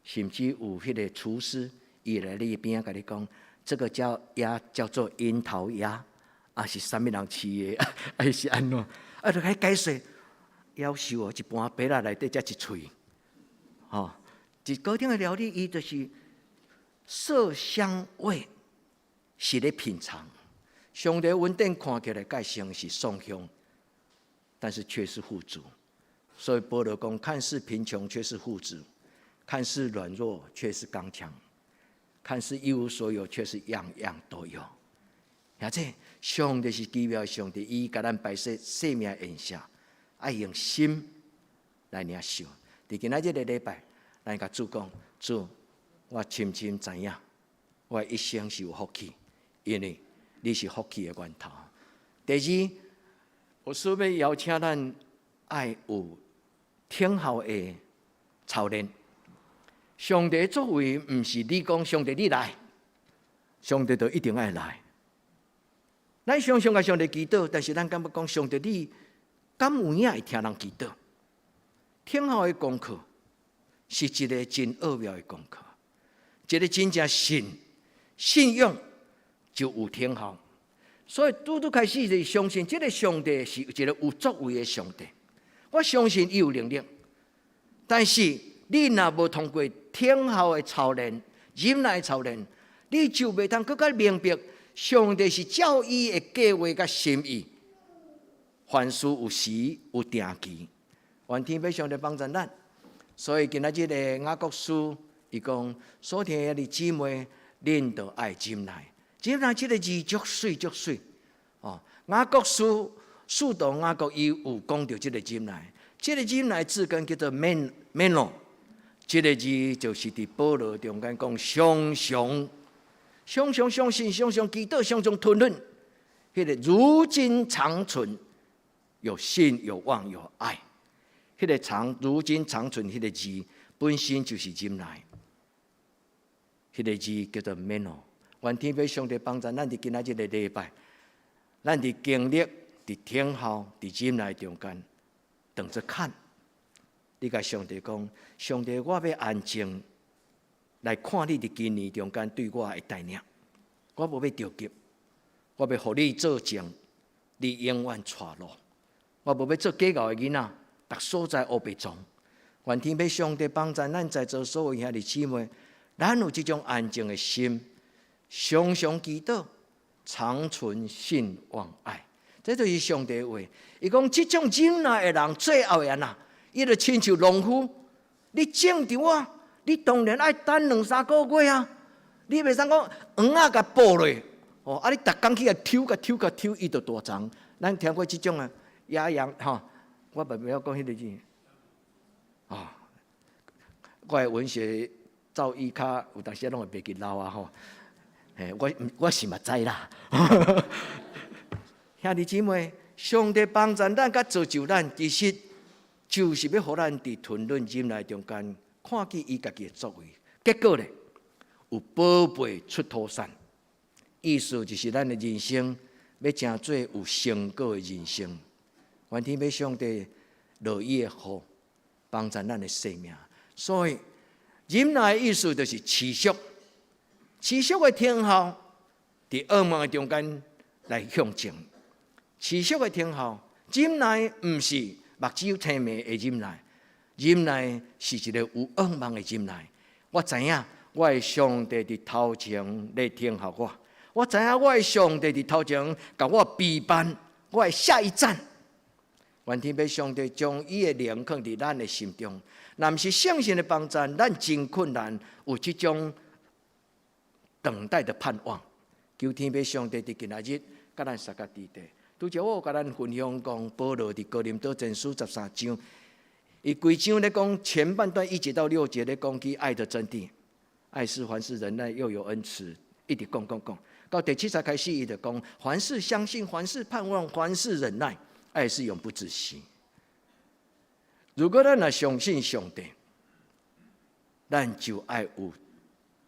甚至有彼个廚師，伊來你邊仔共你講，這個叫鴨，叫做櫻桃鴨，啊是啥物人飼的，啊是按怎？啊，就共解說，夭壽哦，一盤白仔內底才一喙，吼，一高等的料理，伊就是色香味是咧品嘗。上帝恩典看起來蓋像是喪凶，但是卻是富足。所以保羅講，看似貧窮，卻是富足；看似軟弱，卻是剛強；看似一無所有，卻是樣樣都有。而且上帝是奇妙，上帝伊共咱擺設生命宴席，愛用心來領受。佇今仔這个禮拜，咱共主講：主，我深深知影，我一生是有福氣，因為你是福氣的源頭。第二，我說欲邀請咱愛有等候的操練。上帝作為毋是你講上帝你來，上帝就一定愛來。咱常常共上帝祈禱，但是咱敢欲講上帝你敢有影會聽人祈禱？等候的功課是一个真奧妙的功課，一個真正信信仰就有等候。所以拄拄開始就相信這個上帝是一個有作為的上帝。我相信伊有能力，但是你若無通過等候的操練、忍耐的操練，你就袂通閣較明白上帝是照伊的計劃佮心意，凡事有時有定期。願天父上帝幫助咱。所以今仔日的雅各書，伊講所聽的兄弟姊妹，恁都愛忍耐。忍耐這个字足媠足媠。哦，雅各書使徒雅各伊有講著這个忍耐，這个忍耐字根叫做 meno，這个字就是佇保羅中間講常常、常常相信、常常祈禱、常常吞忍，彼个如今長存，有信有望有愛。彼个長如今長存，彼个字本身就是忍耐，彼个字叫做 meno。願天父上帝幫助咱佇今仔這个禮拜，咱佇經歷、佇等候、佇忍耐中間，等著看。你共上帝講，上帝，我欲安靜來看你佇今年中間對我的帶領，我無欲著急，我欲予你做證，你永遠帶路。我無欲做計較的囡仔，逐所在烏白撞。願天父上帝幫助咱在座所有兄弟姊妹，咱有這種安靜的心，常常祈禱，長存信望愛，這就是上帝話。伊講這種忍耐的人，最後會按怎？伊就親像農夫，你種著啊，你當然愛等兩三個月啊。你袂使講黃仔共剝落，哦，啊你逐工去共抽、共抽、共抽，伊就大叢。咱聽過這種啊，野羊吼，我袂曉講彼个字。啊，我的文學造詣較有當時攏會袂記老啊吼。嘿，我我是嘛知啦。兄弟姊妹，上帝幫助咱，佮造就咱，其實就是欲予咱佇吞忍忍耐中間，看見伊家己的作為。結果咧，有寶貝出土產，意思就是咱的人生欲成做有成果的人生。願天父上帝落伊的雨，幫助咱的生命。所以忍耐的意思就是持續，持續的等候，佇惡夢的中間來向前。持續的等候，忍耐毋是目睭青盲的忍耐，忍耐是一個有向望的忍耐。我知影我的上帝佇頭前咧等候我，我知影我的上帝佇頭前共我備辦我的下一站。願天父上帝將伊的靈放佇咱的心中，若毋是聖神的幫助，咱真困難有這種等待的盼望。求天父上帝佇今仔日佮咱相佮佇底。拄則我有共咱分享講，保羅佇哥林多前書13章，伊規章咧講前半段1節到6節咧講起愛的真諦，愛是凡事忍耐，又有恩慈，一直講講講。到第七節開始，伊就講凡事相信，凡事盼望，凡事忍耐，愛是永不止息。如果咱若相信上帝，咱就愛有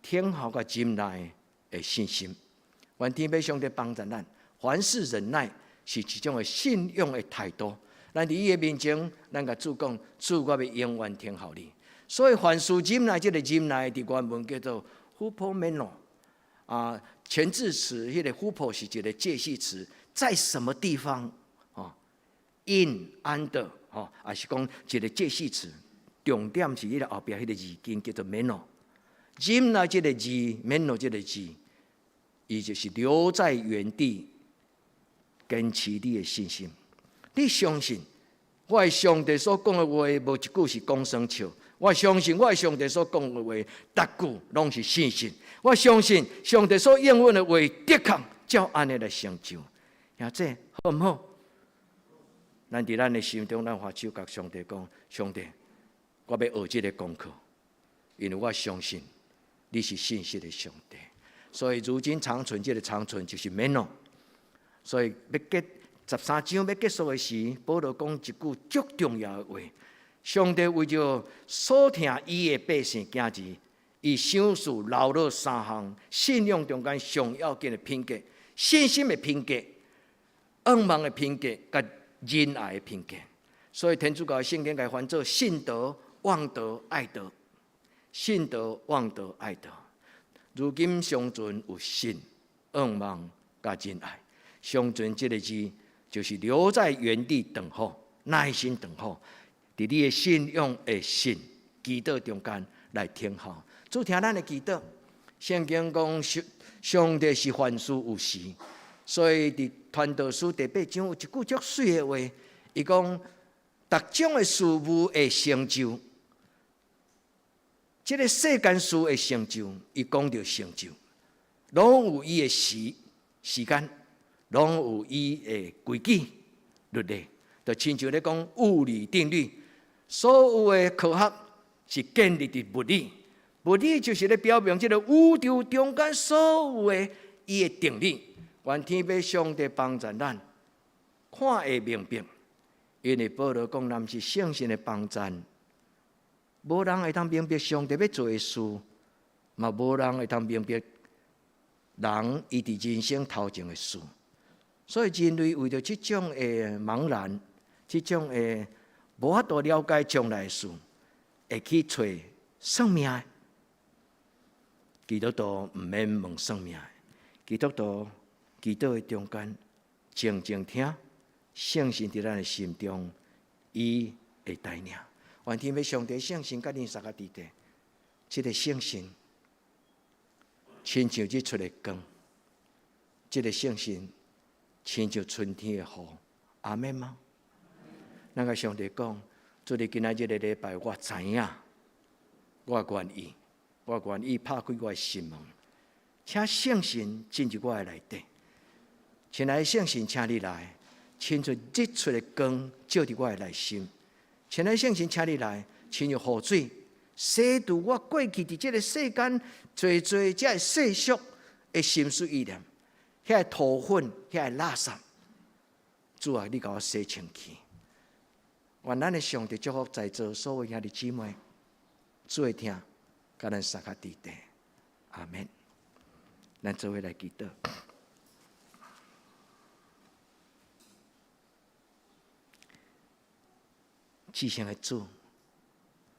等候佮忍耐的信心。願天父上帝幫助咱，凡事忍耐是一種的信仰的態度。咱佇伊的面前，咱共主講，主，我欲永遠等候你。所以凡事忍耐，這个忍耐佇原文叫做 hupomeno 啊，前置詞，彼个 hupo 是一个介系詞，在什麼地方？哦，in under 吼，也是講一个介系詞。重點是彼个後壁彼个字根叫做 meno。忍耐這个字，meno 這个字，伊就是留在原地，堅持你的信心。你相信我的上帝所講的話，無一句是講耍笑。我相信我的上帝所講的話，逐句攏是信實。我相信上帝所應允的話，的確照按呢來成就。兄弟好毋好？咱佇咱的心中，咱揮手共上帝講：上帝，我欲學這个功課，因為我相信你是信實的上帝。所以如今長存，這个長存就是 meno。所以欲結13章欲結束的時，保羅講一句足重要的話：上帝為著所疼伊的百姓囝兒，伊賞賜留落三項信仰中間上要緊的品格：信心的品格、仰望的品格、佮仁愛的品格。所以天主教的聖經共翻做信德、望德、愛德。信德、望德、愛德。如今尚存有信、仰望、佮仁愛。尚存這个字，就是留在原地等候，耐心等候，佇你的信仰的信祈禱中間來等候。主聽咱的祈禱，聖經講上上帝是凡事有時，所以佇傳道書第八章有一句足媠的話，伊講：逐種的事物會成就，這个世間事會成就，伊講著成就，攏有伊的時時間。攏有伊的規矩律例，就親像咧講物理定律，所有的科學是建立佇物理，物理就是咧表明這个宇宙中間所有的伊的定理。願天父上帝幫助咱看會明白，因為保羅講，若毋是聖神的幫助，無人會當明白上帝欲做的事，嘛無人會當明白人伊佇人生頭前的事。所以人類為著這種的茫然，這種的無法度了解將來的事，會去揣算命的。基督徒毋免問算命的，基督徒祈禱的中間，靜靜聽，聖神佇咱的心中，伊會帶領。願天父上帝聖神佮恁相佮佇咧，這个聖神親像日出的光，這个聖神親像春天的雨，阿們嗎？咱共上帝講，主你今仔這个禮拜，我知影，我願意，我願意拍開我的心門，請聖神進入我的內底。親愛的聖神，請你來，親像日出的光照佇我的內心。親愛的聖神，請你來，親像雨水洗除我過去佇這个世間濟濟這个世俗的心思意念。遐个塗粉，遐个垃圾，主啊，你共我洗清氣。願咱的上帝祝福在座所有兄弟姊妹，主會疼，佮咱相佮佇咧。阿們。咱做伙來祈禱。至聖的主，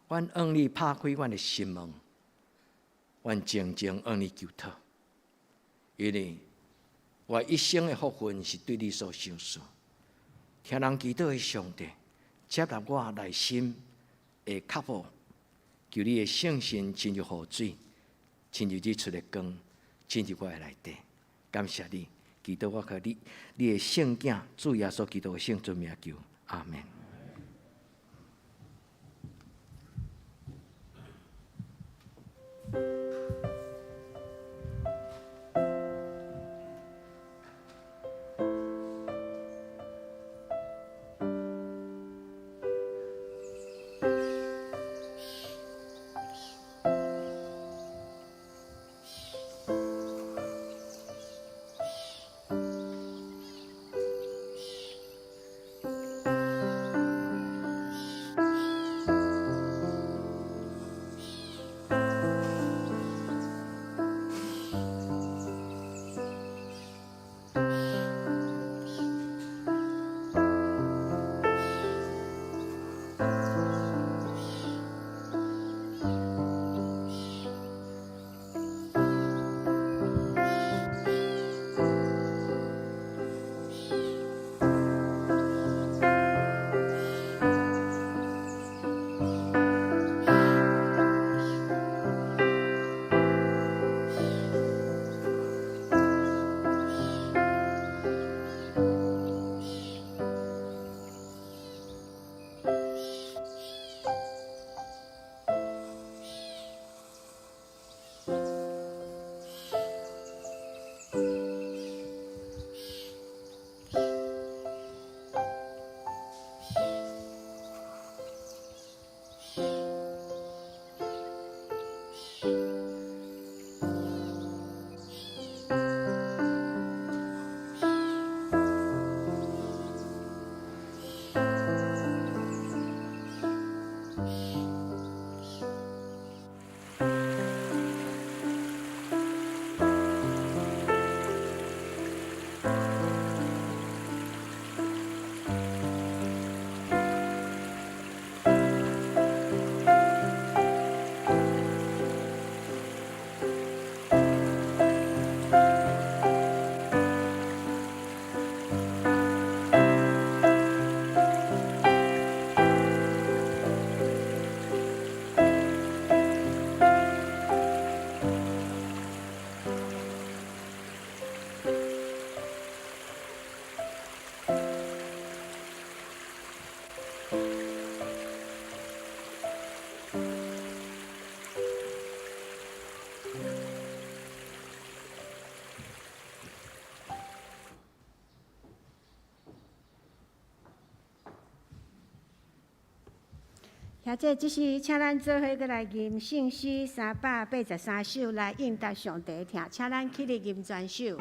阮向你拍開阮的心門，阮靜靜向你求討，因為我一生的福分是對你所賞賜。聽人祈禱的上帝，接納我內心的渴慕，求你的聖神親像雨水，親像日出的光，進入我的內底。感謝你，祈禱我靠你，你的聖子主耶穌基督的聖尊名求，阿們。兄弟，這時請咱做伙閣來吟聖詩383首來應答上帝的疼，請咱起立吟全首。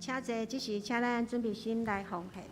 請坐，這時請咱準備心來奉獻。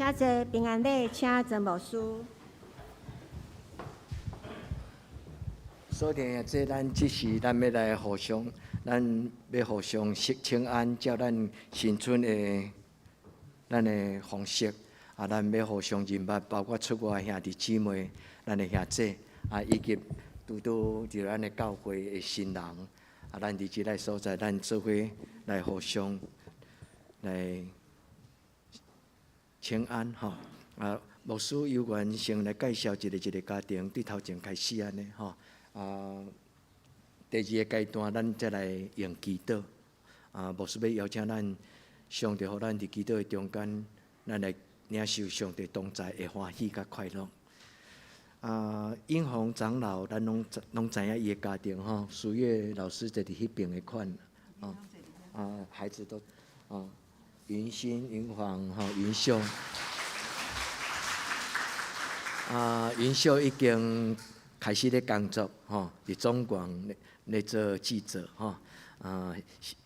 請坐，平安禮，請曾牧師。所以這咱這時咱欲來互相，咱欲互相請安，照咱新春的咱的方式，啊，咱欲互相認捌，包括出外兄弟姊妹，咱的兄姐，啊，以及拄拄佇咱的教會的新人，啊，咱佇這个所在，咱做伙來互相來請安吼。啊，牧師有緣先來介紹一個一個家庭，對頭前開始按呢吼。啊，第二个階段，咱再來用祈禱。啊，牧師欲邀請咱，上帝予咱佇祈禱的中間，咱來領受上帝同在的歡喜佮快樂。啊，英宏長老，咱攏攏知影伊的家庭吼，蘇月老師坐佇彼邊的款，啊，啊，孩子都啊，雲心、雲煌、吼雲秀，啊，雲秀已經開始咧工作，吼，佇中廣咧咧做記者，吼，啊，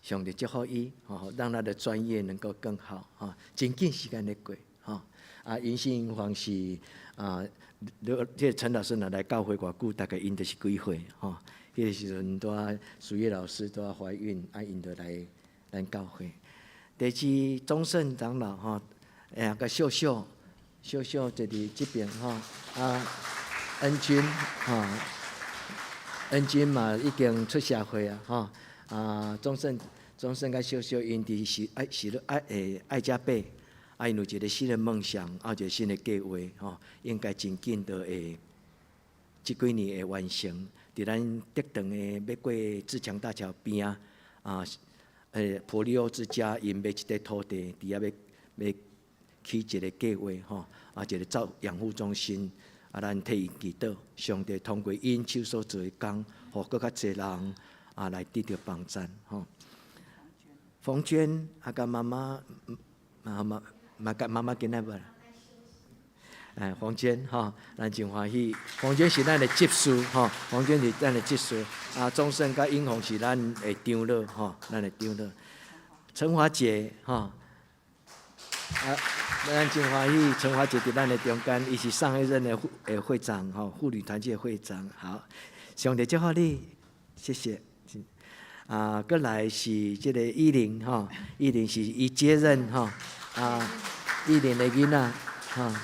上帝祝福伊，吼，讓他的專業能夠更好，吼，真緊時間咧過，吼，啊，雲心、雲煌是啊。如這个陳老師若來教會偌久，大概𪜶就是幾歲吼？彼个時陣拄仔蘇月老師拄仔懷孕，啊，𪜶就來咱教會。第二，鍾勝長老吼，欸，佮秀秀，秀秀坐佇這邊吼，啊，恩君吼，恩君嘛已經出社會啊，吼，啊，鍾勝，鍾勝佮秀秀𪜶佇是愛是咧愛會愛加貝。啊，𪜶有一個新的夢想，啊，有一個新的計劃，吼，應該真緊就會，這幾年會完成。佇咱竹長的欲過自強大橋邊仔，啊，普利歐之家𪜶買一塊土地，佇遐欲欲起一個計劃，吼，啊，一個照養護中心，啊，咱替𪜶祈禱，上帝通過𪜶手所做的工，予閣較濟人啊來得著幫贊，吼。馮娟啊，佮媽媽，媽媽。嘛，佮媽媽今仔無？哎，馮娟吼，咱真歡喜。馮娟是咱的執事吼，馮娟是咱的執事。啊，鍾勝佮英宏是咱的長老吼，咱的長老。陳華姐吼，啊，咱真歡喜，陳華姐佇咱的中間，伊是上一任的婦的會長吼，婦女團契的會長。好，上帝祝福你，謝謝。啊，閣來是這個依玲吼，依玲是伊接任吼，啊。依玲的囡仔，哈，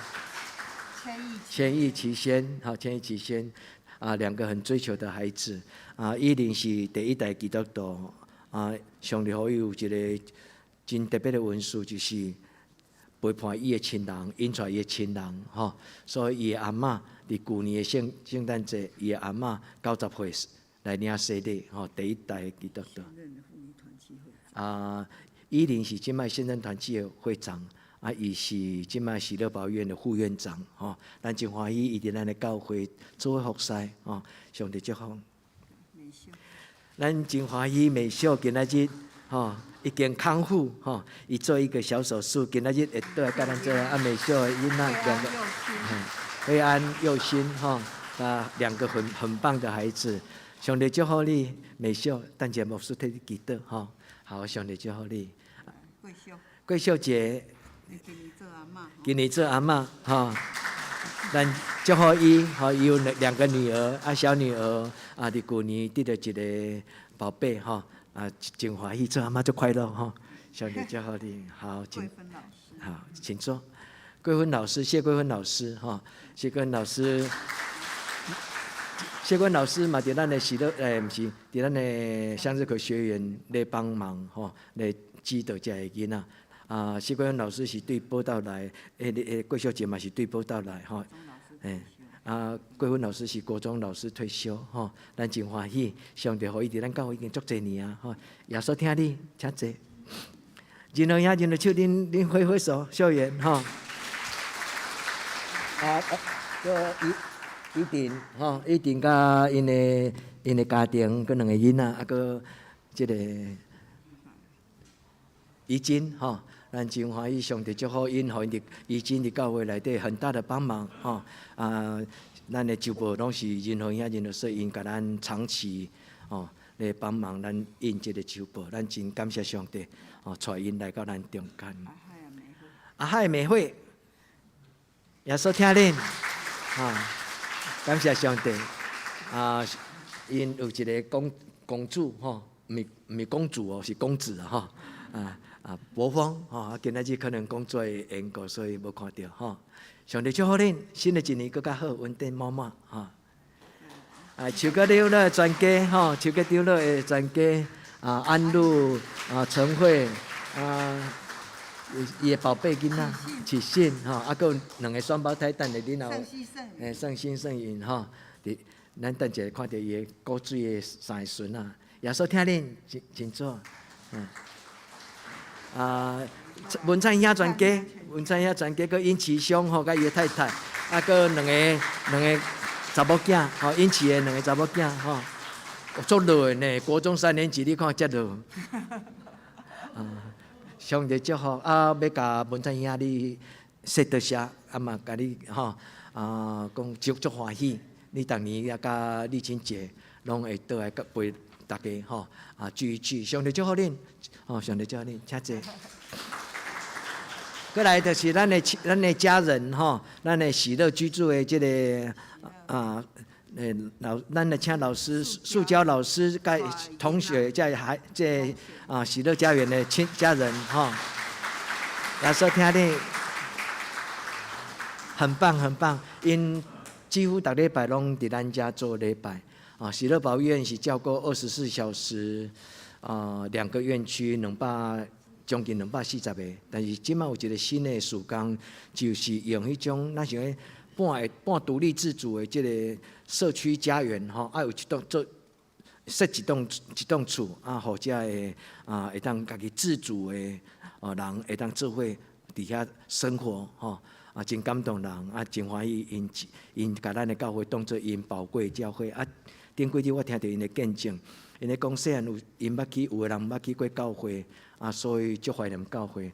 千億齊先，好，千億齊先，啊，兩個很追求的孩子，啊，依玲是第一代基督徒，啊，上帝予伊有一個真特別的恩賜，就是陪伴伊的親人，引帶伊的親人，吼，所以伊的阿嬤佇舊年的聖聖誕節，伊的阿嬤90歲來領洗禮，吼，第一代基督徒。啊，依玲是這擺現任團契的會長。啊，伊是這擺喜樂保育院的副院長，吼，咱真歡喜伊佇咱的教會做服侍，吼，上帝祝福。咱真歡喜美秀今仔日，吼，已經康復，吼，伊做一個小手術，今仔日會倒來佮咱做啊，美秀的囡仔兩個，惠安又新，吼，啊，兩個很很棒的孩子，上帝祝福你，美秀，等下牧師替你祈禱，吼，好，上帝祝福你。桂秀，桂秀姐。今年做阿嬤，今年做阿嬤，吼，咱祝福伊，吼，伊有兩兩個女兒，啊，小女兒啊，佇舊年得著一個寶貝，吼，啊，真歡喜，做阿嬤足快樂，吼，上帝祝福你，好，請，好，請坐。桂芬老師，謝桂芬老師，吼，謝桂芬老師，謝桂芬老師嘛，佇咱的喜樂，欸，毋是，佇咱的向日葵學園咧幫忙，吼，咧指導這个囡仔。啊，謝桂芬老師是對寶島來，欸欸，桂秀姐嘛是對寶島來，吼，欸，啊，桂芬老師是國中老師退休，吼，咱真歡喜，上帝予伊佇咱教會已經足濟年啊，吼，耶穌疼你，請坐。任何兄，任何手，恁恁揮揮手，秀媛，吼。啊，個伊伊定，吼，伊定佮𪜶的𪜶的家庭，佮兩個囡仔，啊，閣這個怡金，吼。咱真歡喜，上帝祝福𪜶，予𪜶佇怡金佇教會內底很大的幫忙，吼啊！咱的周報攏是任何兄任何說，𪜶共咱長期吼來幫忙咱印這個周報，咱真感謝上帝，吼帶𪜶來到咱中間。阿海美惠，耶穌疼恁，啊，感謝上帝。啊，𪜶有一个公公主吼，毋是公主哦，是公子啊吼。啊啊，博峰吼，啊，今仔日可能工作的緣故，所以無看著吼。上帝祝福恁，新的一年閣較好，恩典滿滿吼。啊，邱國長老全家吼，邱國長老的全家啊，安露啊，陳慧啊，伊的寶貝囡仔，啟信吼，啊，閣有兩个雙胞胎等下恁後，欸，聖心聖允吼，佇咱等一下看著伊的古錐的三个孫仔，耶穌疼恁，請請坐，嗯，啊，文燦兄全家，文燦兄全家，閣尹慈松吼，佮伊的太太，啊，閣兩個查某囝，吼，尹慈的兩個查某囝，吼，足老的呢，國中三年級，你看遮老，啊，上帝祝福啊，欲共文燦兄你說多謝，啊嘛，共你吼，啊，講足足歡喜，你逐年也佮麗清姐攏會倒來佮陪大家吼，啊聚一聚，上帝祝福恁，吼，上帝祝福恁，請坐。過來就是咱的家人吼，咱的喜樂居住的這个啊，咱的請老師、塑膠老師、佮同學在還這啊喜樂家園的親家人吼，耶穌疼恁，很棒很棒，𪜶幾乎逐禮拜攏佇咱遮做禮拜啊。喜樂保育院是照顧24小時啊，兩個院區將近240個，但是這擺有一個新的事工，就是用彼種咱想講半半獨立自主的這个社區家園吼，啊有一棟做設一棟厝啊，予遮的啊會當家己自主的哦人會當做伙佇遐生活吼，啊真感動人啊，真歡喜𪜶𪜶共咱的教會當做𪜶寶貴教會啊。頂幾日我聽著𪜶的見證，𪜶咧講細漢有𪜶捌去，有的人毋捌去過教會，啊，所以足懷念教會，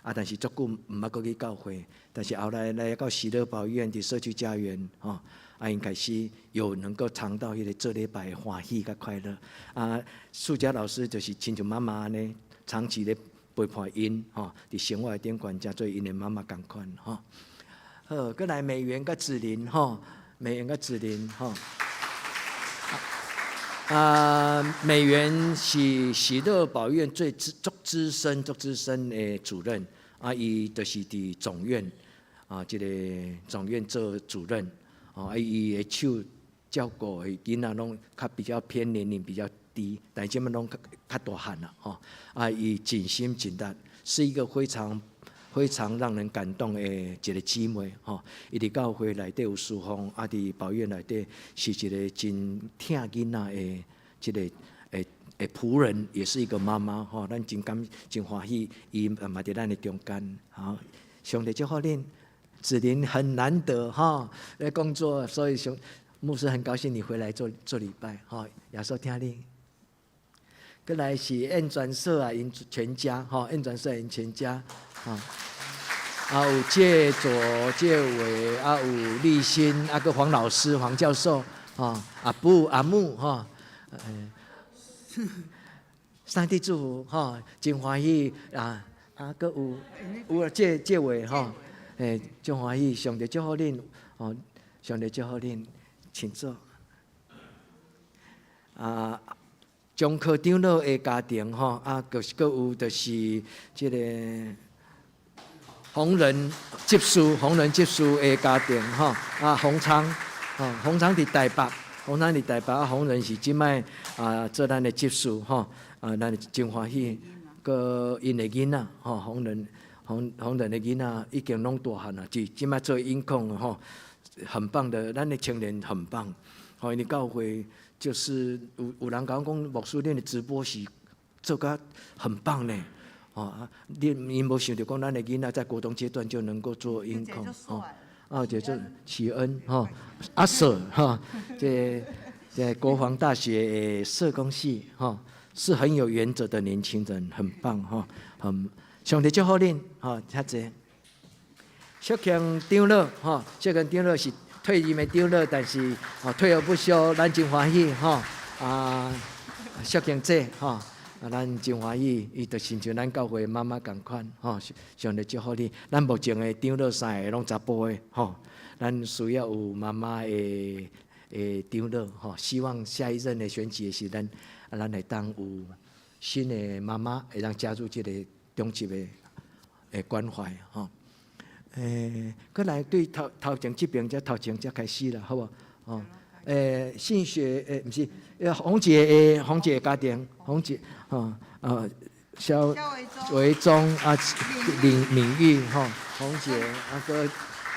啊，但是足久毋捌閣去教會，但是後來來到喜樂保育院佇社區家園，吼，啊，𪜶開始有能夠嘗到彼个做禮拜的歡喜佮快樂。啊，素佳老師就是親像媽媽按呢，長期咧陪伴𪜶，吼，佇生活的頂懸，誠做𪜶的媽媽仝款，吼。好，閣來美元佮子琳，吼，美元佮子琳，吼。啊，美元是喜樂保育院最資足資深、足資深的主任，啊，伊就是佇總院，啊，這个總院做主任，哦，啊，伊的手照顧的囡仔攏較比較偏年齡比較低，但是這擺攏較較大漢啦，吼，啊，伊盡心盡力，是一個非常非常讓人感動的一個姊妹，吼，伊佇教會內底有侍奉，啊，佇保育院內底是一個真疼囡仔的這个的僕人，也是一個媽媽，吼，咱真感真歡喜，伊嘛佇咱的中間，好，上帝祝福恁，子琳很難得哈，來工作，所以上牧師很高興你回來做做禮拜，吼，耶穌疼恁。閣來是燕傳社啊，𪜶全家，吼，燕傳社𪜶全家，吼，啊有謝左、謝偉，啊有立新，啊閣黃老師、黃教授，吼，阿布、阿木，吼，上帝祝福，吼，真歡喜啊！啊，閣有謝謝偉，吼，欸，真歡喜，上帝祝福恁，吼，上帝祝福恁，請坐。啊，中科長老的家庭，吼，啊，閣是閣有就是這个紅人執事、紅人執事的家庭，吼，啊，洪昌，吼，洪昌佇台北，洪昌佇台北，啊，洪仁是這擺啊做咱的執事，吼，啊，咱真歡喜，閣𪜶的囡仔，吼，洪仁、洪洪仁的囡仔已經攏大漢啦，這這擺做音控，吼，很棒的，咱的青年很棒，吼，因為教會就是有人講講牧師，恁的直播是做甲很棒呢。哦，你𪜶無想著講，咱的囡仔在國中階段就能夠做音控，吼，啊，就做啟恩，吼，阿 Sir，吼，這國防大學社工系，吼，是很有原則的年輕人，很棒，吼，很上帝祝福恁，吼，請坐。小強長老，吼，小強長老是退任的長老，但是哦退而不休，咱真歡喜，吼，啊，小強姐，吼。啊，咱真歡喜，伊就親像咱教會媽媽仝款，吼，上帝祝福你。咱目前的長老三个攏查埔的，吼，咱需要有媽媽的長老，吼，希望下一任的選舉的時陣，啊，咱會當有新的媽媽會當加入這个長執的關懷，吼。閣來對頭頭前這邊才頭前才開始啦，好無？吼。信學毋是，紅姐的家庭，紅姐，吼，蕭維忠啊，林敏玉，吼，紅姐，啊閣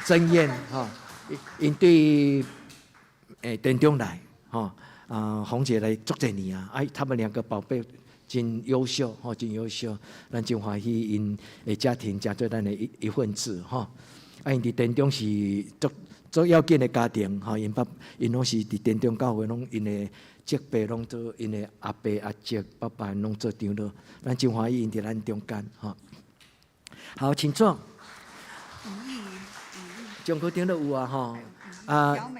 曾燕，吼，𪜶對田中來，吼，啊，紅姐來足濟年啊，哎，他們兩個寶貝真優秀，吼，真優秀，咱真歡喜𪜶的家庭成做咱的一份子，吼，啊，𪜶佇田中是足足要緊的家庭，吼，𪜶爸𪜶攏是佇田中教會，攏𪜶的叔伯攏做𪜶的阿伯阿叔爸爸攏做長老，咱真歡喜𪜶佇咱中間，吼。好，請坐。中國長老有啊，吼，啊，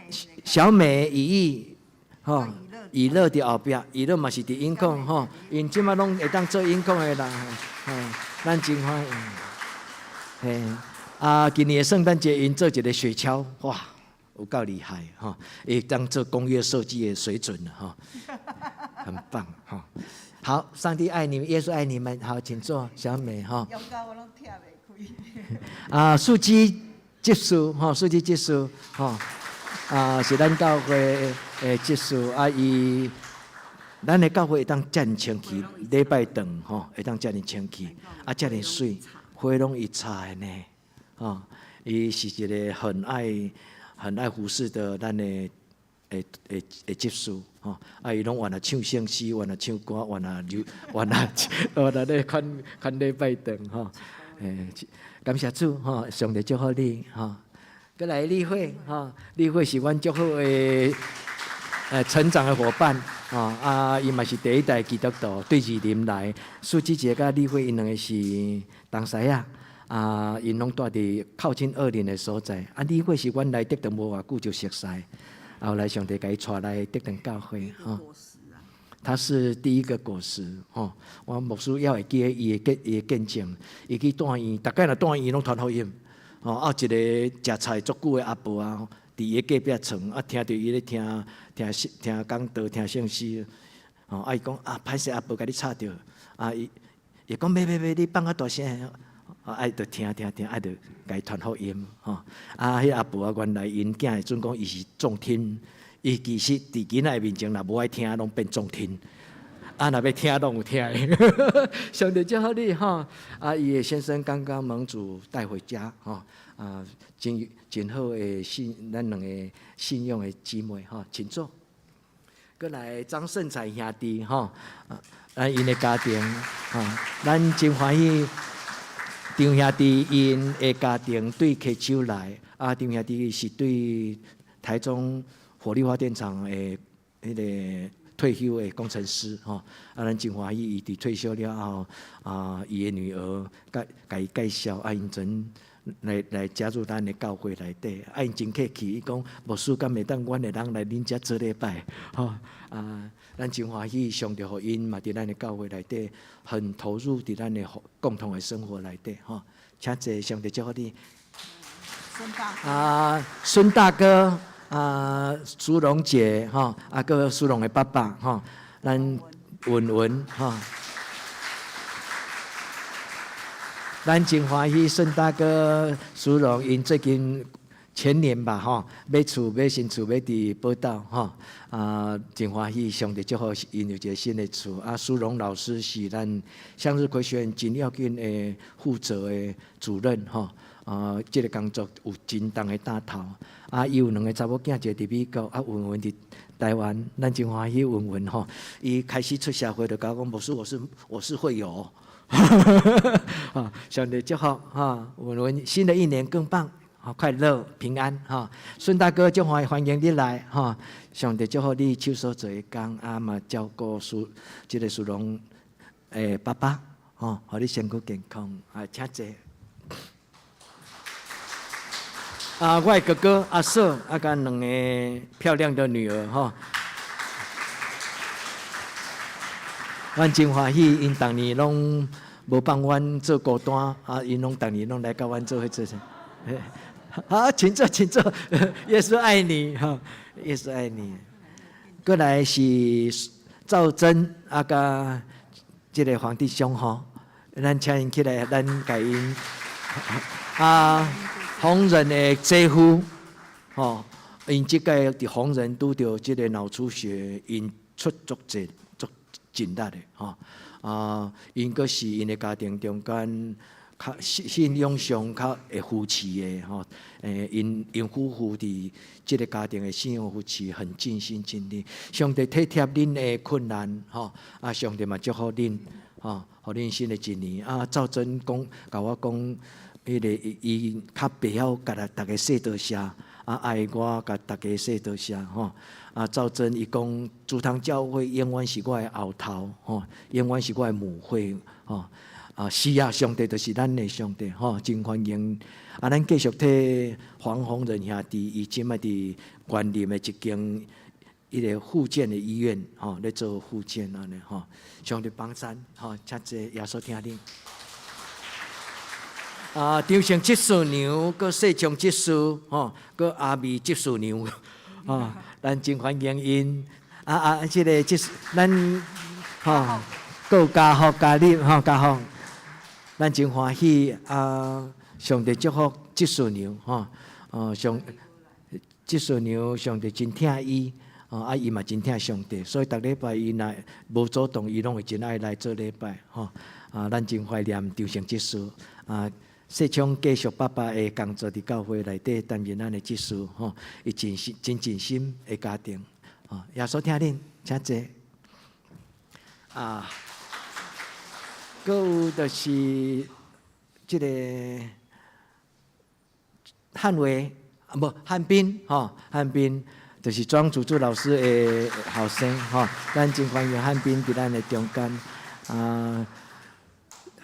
小美、雨雨，吼，以樂佇後壁，以樂嘛是佇音控，吼，𪜶這擺攏會當做音控的人，吼，咱真歡喜。嘿，啊，今年的聖誕節𪜶做一个雪橇，哇，有夠厲害，吼，會當做工業設計的水準了，吼，很棒，吼。好，上帝愛你們，耶穌愛你們，好，請坐，小美，吼。啊，數據執事，吼，數據執事，吼，啊，是咱教會的執事，啊，伊，咱的教會會當遮爾清氣，禮拜堂，吼，會當遮爾清氣，啊，遮爾媠，花攏伊插的呢，吼，伊是一个很愛、很愛服侍的咱的的執事，吼，啊，伊攏原來唱聖詩，原來唱歌，原來流，原來原來咧看看禮拜堂，吼，感謝主，吼，上帝祝福你，吼。閣來麗慧，吼，麗慧是阮足好的成長的夥伴，吼，啊，伊嘛是第一代基督徒，對士林來，蘇姊姐佮麗慧𪜶兩个是同師仔，啊，𪜶攏蹛佇靠近二林的所在，啊，麗慧是阮來竹長無偌久就熟似，後來上帝共伊帶來竹長教會，吼。他是第一個果實，吼！我牧師猶會記得伊的見證，伊去住院，逐擺若住院攏傳福音，吼！啊，一個食菜足久的阿婆啊，佇伊隔壁床，啊，聽著伊咧聽聽聽講道、聽聖詩，吼！啊，伊講啊，歹勢阿婆共你吵著，啊，伊伊講袂袂袂，你放較大聲，啊，伊就聽聽聽，啊，就共伊傳福音，吼！啊，彼阿婆啊，原來𪜶囝會準講伊是重聽。伊其實佇囡仔面前，若無愛聽，攏變重聽；啊，若欲聽，攏有聽。上帝祝福你吼！啊，伊的先生剛剛蒙主帶回家吼，啊，真真好的信，咱兩個信仰的姊妹吼，請坐。閣來張勝才兄弟吼，啊，𪜶的家庭吼，咱真歡喜張兄弟𪜶的家庭對溪洲來，啊，張兄弟是對台中火力發電廠的彼个退休的工程師吼，啊，咱真歡喜伊佇退休了後，啊，伊的女兒共共伊介紹，啊，𪜶陣來加入咱的教會內底，啊，𪜶真客氣，伊講牧師敢會當阮會當來恁遮做禮拜，吼，啊，咱真歡喜，上帝予𪜶嘛佇咱的教會內底很投入佇咱的共同的生活內底，吼，請坐，上帝祝福你。啊，孫大哥。啊，蘇榮姐吼，啊，閣蘇榮的爸爸吼，咱文文吼，咱真歡喜孫大哥蘇榮，𪜶最近前年吧吼，買厝買新厝買佇寶島吼，啊，真歡喜，上帝祝福𪜶有一个新的厝。啊，蘇榮老師是咱向日葵學院真要緊的負責的主任吼。啊，這个工作有真重的擔頭。啊，伊有兩个查某囝，一个佇美國，啊，文文佇台灣，咱真歡喜文文吼。伊開始出社會就共我講，牧師，我是會友。啊，上帝祝福哈，文文新的一年更棒，好快樂平安哈。孫大哥，足歡迎你來哈。上帝祝福你手所做的工，啊嘛照顧蘇這个蘇榮爸爸吼，予你身軀健康啊，請坐。啊，我的哥哥阿嫂，啊，佮兩个漂亮的女兒吼。阮真歡喜，𪜶逐年攏無放阮做孤單，啊，𪜶攏逐年攏來佮阮做伙做啥？好，請坐，請坐。耶穌愛你，哈，耶穌愛你。過來是趙真啊，佮這个黃弟兄吼，咱請𪜶起來，咱共𪜶啊，洪仁的姐夫，吼，𪜶這擺佇洪仁拄著這个腦出血，𪜶出足濟足盡力的，吼，啊，𪜶閣是𪜶的家庭中間較信信仰上較會扶持的，吼，𪜶𪜶夫婦佇這个家庭的信仰扶持很盡心盡力。上帝體貼恁的困難，吼，啊，上帝嘛祝福恁，吼，予恁新的一年。啊，趙真講，共我講，彼个伊較袂曉共逐家說多謝，啊，愛我共逐家說多謝，吼。啊，趙真伊講，竹塘教會永遠是我的後頭，吼，永遠是我的母會，吼。啊，是啊，上帝就是咱的上帝，吼，真歡迎。啊，咱繼續替黃宏仁兄弟，伊這擺佇員林的一間彼个復健的醫院，吼，咧做復健按呢，吼。上帝幫贊，吼，請坐，耶穌疼恁。啊，張成執事娘，閣世昌執事，吼，閣阿美執事娘，吼，咱真歡迎𪜶。啊啊，這個執事，咱吼，閣家福加入，吼，家福。咱真歡喜啊！上帝祝福執事娘，吼，哦，上執事娘上帝真疼伊，哦，啊，伊嘛真疼上帝，所以逐禮拜伊若無主動，伊攏會真愛來做禮拜，吼。啊，咱真懷念張成執事，啊，世昌繼續爸爸的工作佇教會內底擔任咱的執事，吼，伊盡心真盡心的家庭，吼，耶穌疼恁，請坐。啊。閣有就是這个漢偉啊，無漢斌吼，漢斌就是莊祖柱老師的後生吼，咱真歡迎漢斌佇咱的中間。啊，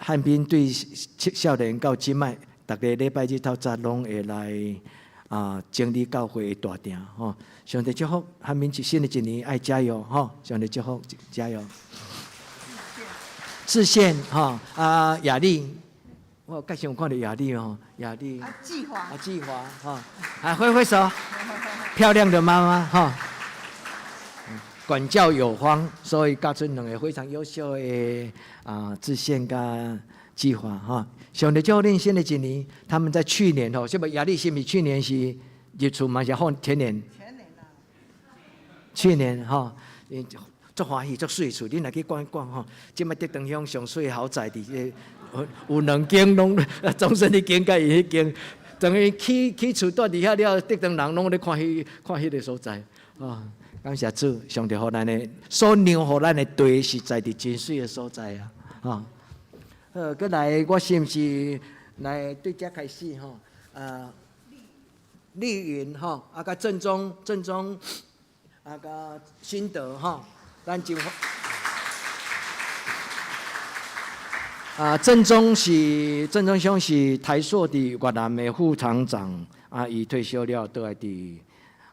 漢斌對少年到這擺，逐个禮拜日透早攏會來啊整理教會的大廳吼。上帝祝福漢斌，新的一年愛加油吼！上帝祝福加油。志憲吼啊，雅麗，我蓋先有看著雅麗吼，雅麗。啊，志華。啊，志華吼，啊，揮揮手，漂亮的媽媽吼，管教有方，所以教出兩个非常優秀的啊，志憲佮志華吼。上帝祝福恁新的一年，他們在去年吼，是毋雅麗是毋是去年是入厝嘛？是後前年？前年啦。去年吼。足歡喜，足媠厝，恁若去逛一逛吼，這擺竹塘鄉上媠豪宅佇這個有兩間攏終身一間佮伊彼間，等於起起厝蹛佇遐了，竹塘人攏咧看彼看彼个所在，啊，感謝主，上帝予咱的所讓予咱的地實在佇真媠的所在啊，啊，好，閣來我是毋是來對這開始吼？啊，麗雲吼，啊，佮正宗正宗，啊，佮新德吼。咱就啊，鄭宗是鄭宗兄是台塑佇越南的副廠長，啊，伊退休了，倒來佇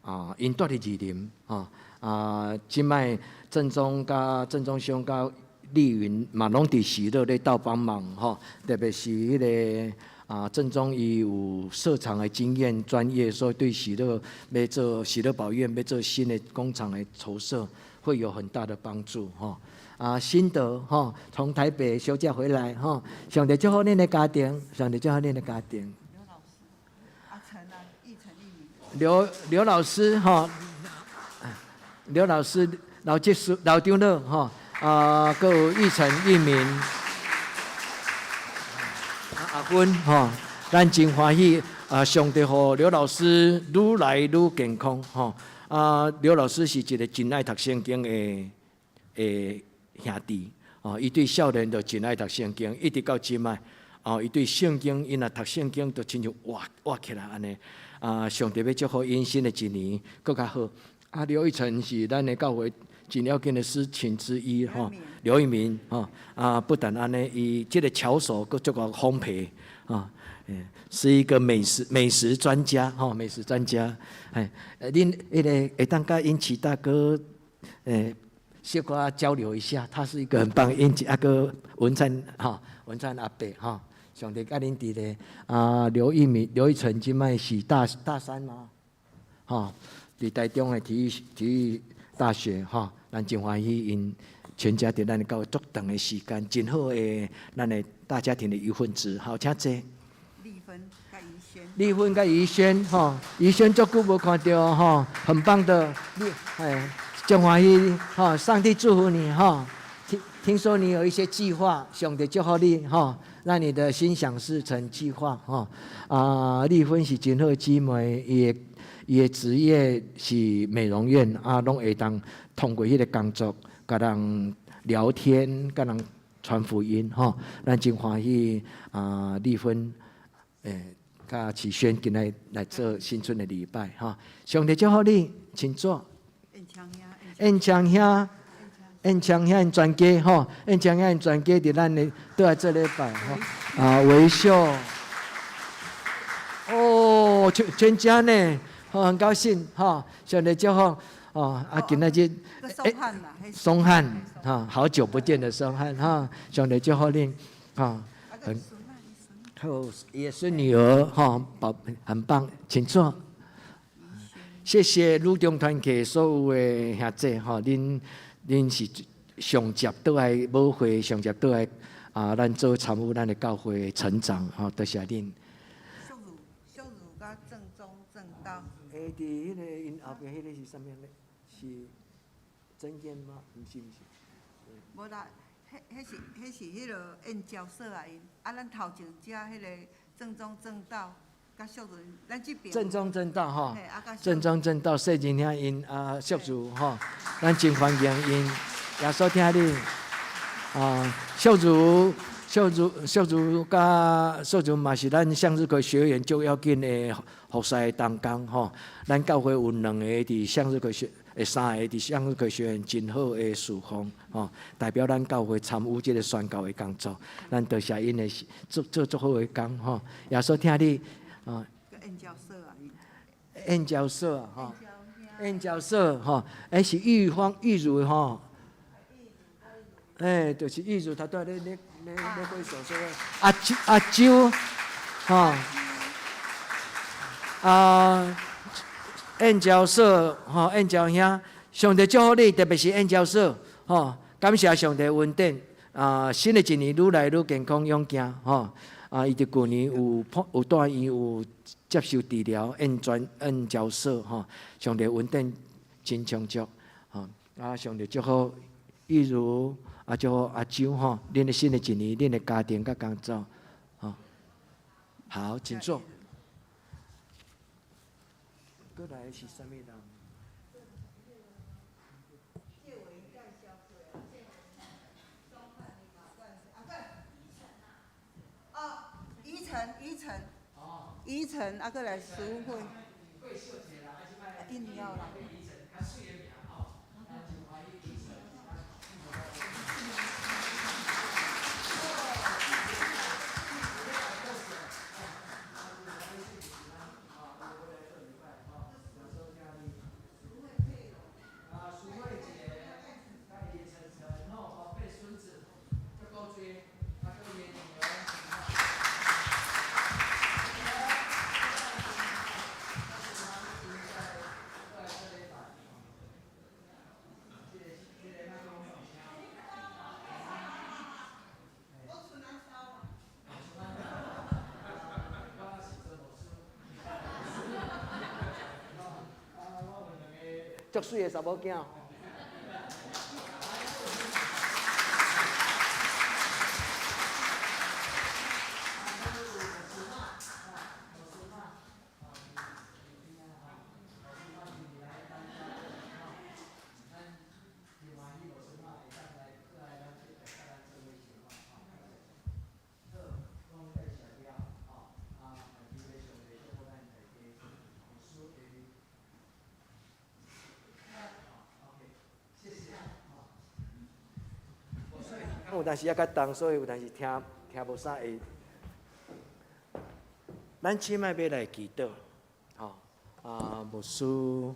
啊，𪜶蹛佇二林，吼啊，這擺鄭宗佮鄭宗兄佮麗雲嘛，攏佇喜樂咧鬥幫忙，吼，特別是彼个啊，鄭宗伊有設廠的經驗專業，所以對喜樂欲做喜樂寶苑欲做新的工廠的籌設，會有很大的幫助，吼。啊，新德吼，從台北休假回來吼，上帝祝福恁的家庭，上帝祝福恁的家庭。劉老師，阿陳啊，一陳一明。劉劉老師吼，劉老師、劉技師、劉長老吼，啊，閣有玉成、玉明，阿芬吼，咱真歡喜啊！上帝予劉老師愈來愈健康吼。啊，劉老師是一个真愛讀聖經的的兄弟，哦，伊對少年就真愛讀聖經，一直到這擺，哦，伊對聖經，伊若讀聖經，就親像活活起來按呢。啊，上帝欲祝福𪜶新的一年閣較好。啊，劉玉成是咱的教會真要緊的司琴之一吼，劉一鳴吼，啊，不但按呢，伊這个巧手閣足夠豐沛，啊，是一個美食美食專家吼，美食專家，哎，恁彼个會當佮英奇大哥，欸，小可交流一下，他是一個很棒的英傑，啊閣文燦吼，文燦阿伯吼，上帝佮恁佇咧啊，劉一敏、劉一成這擺是大三嗎？吼，佇台中的體育大學吼，咱真歡喜𪜶全家佇咱的教會足長的時間，真好的咱的大家庭的一份子，好，請坐。麗芬佮怡萱。麗芬佮怡萱吼，怡萱足久無看著吼，很棒的，你哎，真歡喜吼，上帝祝福你吼。聽說你有一些計劃，上帝祝福你吼，讓你的心想事成計劃吼。啊，麗芬是真好姊妹，伊的職業是美容院啊，攏會當通過彼個工作，佮人聊天，佮人傳福音吼。咱真歡喜啊，麗芬佮啟軒今日來做新春的禮拜吼。上帝祝福你，請坐。燕昌兄，燕昌兄，燕昌兄𪜶全家吼，燕昌兄𪜶全家佇咱的倒來做禮拜吼。啊，維秀，哦，全家呢，吼，很高興吼，上帝祝福哦。啊，今仔日，松漢啦，松漢哈，好久不見的松漢哈，上帝祝福恁哈，很好，也是女兒哈，寶很棒，請坐。謝謝女中團契所有的兄弟吼，恁是上接倒來母會，上接倒來啊，咱做參與咱的教會成長吼，多謝恁。秀如、秀如佮正宗正道。欸，佇彼个𪜶後壁彼个是啥物咧？是曾燕嗎？毋是毋是。無啦，彼是彼个燕交所啊𪜶，啊，咱頭前遮彼个正宗正道。正宗正道吼，正宗正道，細仁兄𪜶啊，淑如吼，咱真歡迎𪜶，耶穌疼你啊，秀如、秀如、秀如佮秀如嘛是咱向日葵學院足要緊的服侍同工吼，咱教會有兩個佇向日葵學，三個佇向日葵學院真好的侍奉吼，代表咱教會參與這個宣教的工作，咱多謝𪜶的做做足好的工吼，耶穌疼你。啊，燕交所啊，燕交所啊，吼，燕交所吼，欸是玉芳玉如吼，欸，就是玉如，他拄咧揮手說，阿周阿周，吼，啊，燕交所吼，燕交兄，上帝祝福你，特別是燕交所，吼，感謝上帝恩典，啊，新的一年愈來愈健康勇健，吼。啊，伊佇舊年有住院有接受治療，燕交所吼，上帝恩典真充足，吼，啊，上帝祝福玉如，啊，祝福阿周吼，恁的新的一年，恁的家庭佮工作，吼，好，請坐。閣來是啥物人？宜城，啊，閣來淑惠，一定要啦。足媠的查某囝。有當時猶較重，所以有當時聽無啥會。咱這擺欲來祈禱，吼啊，牧師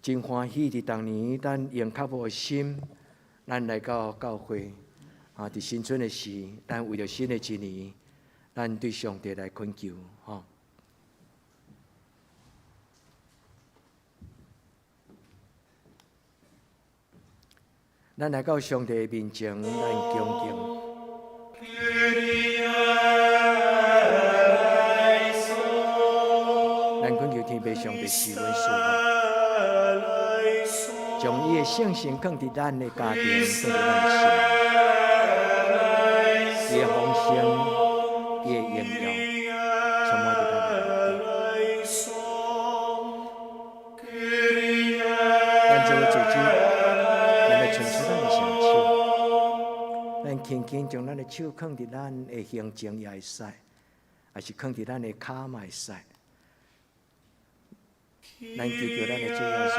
真歡喜！佇當年，咱用較無的心，咱來到教會啊！佇新春的時，咱為著新的一年，咱對上帝來懇求，吼。咱來到上帝的面前，咱恭敬。咱懇求天父上帝賜阮賜福，將伊的聖神放佇咱的家庭，放佇咱的心，伊的豐盛，伊的榮耀，充滿佇咱的內底。咱做伙組織，咱來伸出咱的雙手，咱輕輕將咱的手放佇咱的胸前也會使，抑是放佇咱的跤嘛會使。咱祈求咱的主耶穌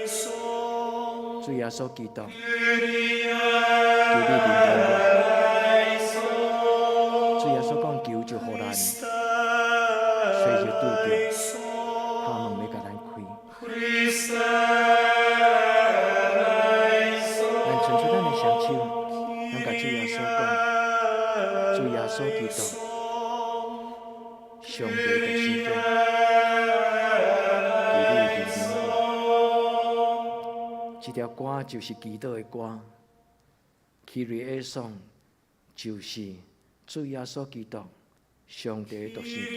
講，主耶穌基督，求你憐憫我。主耶穌講，求就予咱，揣就拄著，敲門欲共咱開。咱伸出咱的雙手，咱共主耶穌講，主耶穌基督，上帝獨生子。求你憐憫我。這條歌就是祈禱的歌，Kyrie eleison 就是主耶穌基督，上帝的獨生子，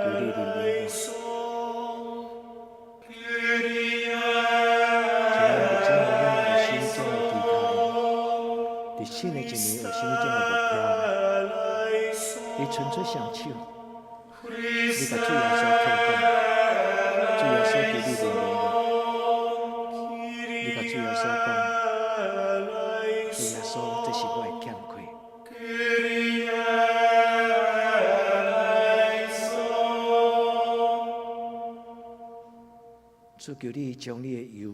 求你憐憫我。親愛的姊妹，咱有啥物種的期待？佇新的一年有啥物種的目標？你伸出雙手，你共主耶穌禱告，主耶穌求你憐憫我。你共主耶穌講，主耶穌，這是我的欠缺。主求你將你的油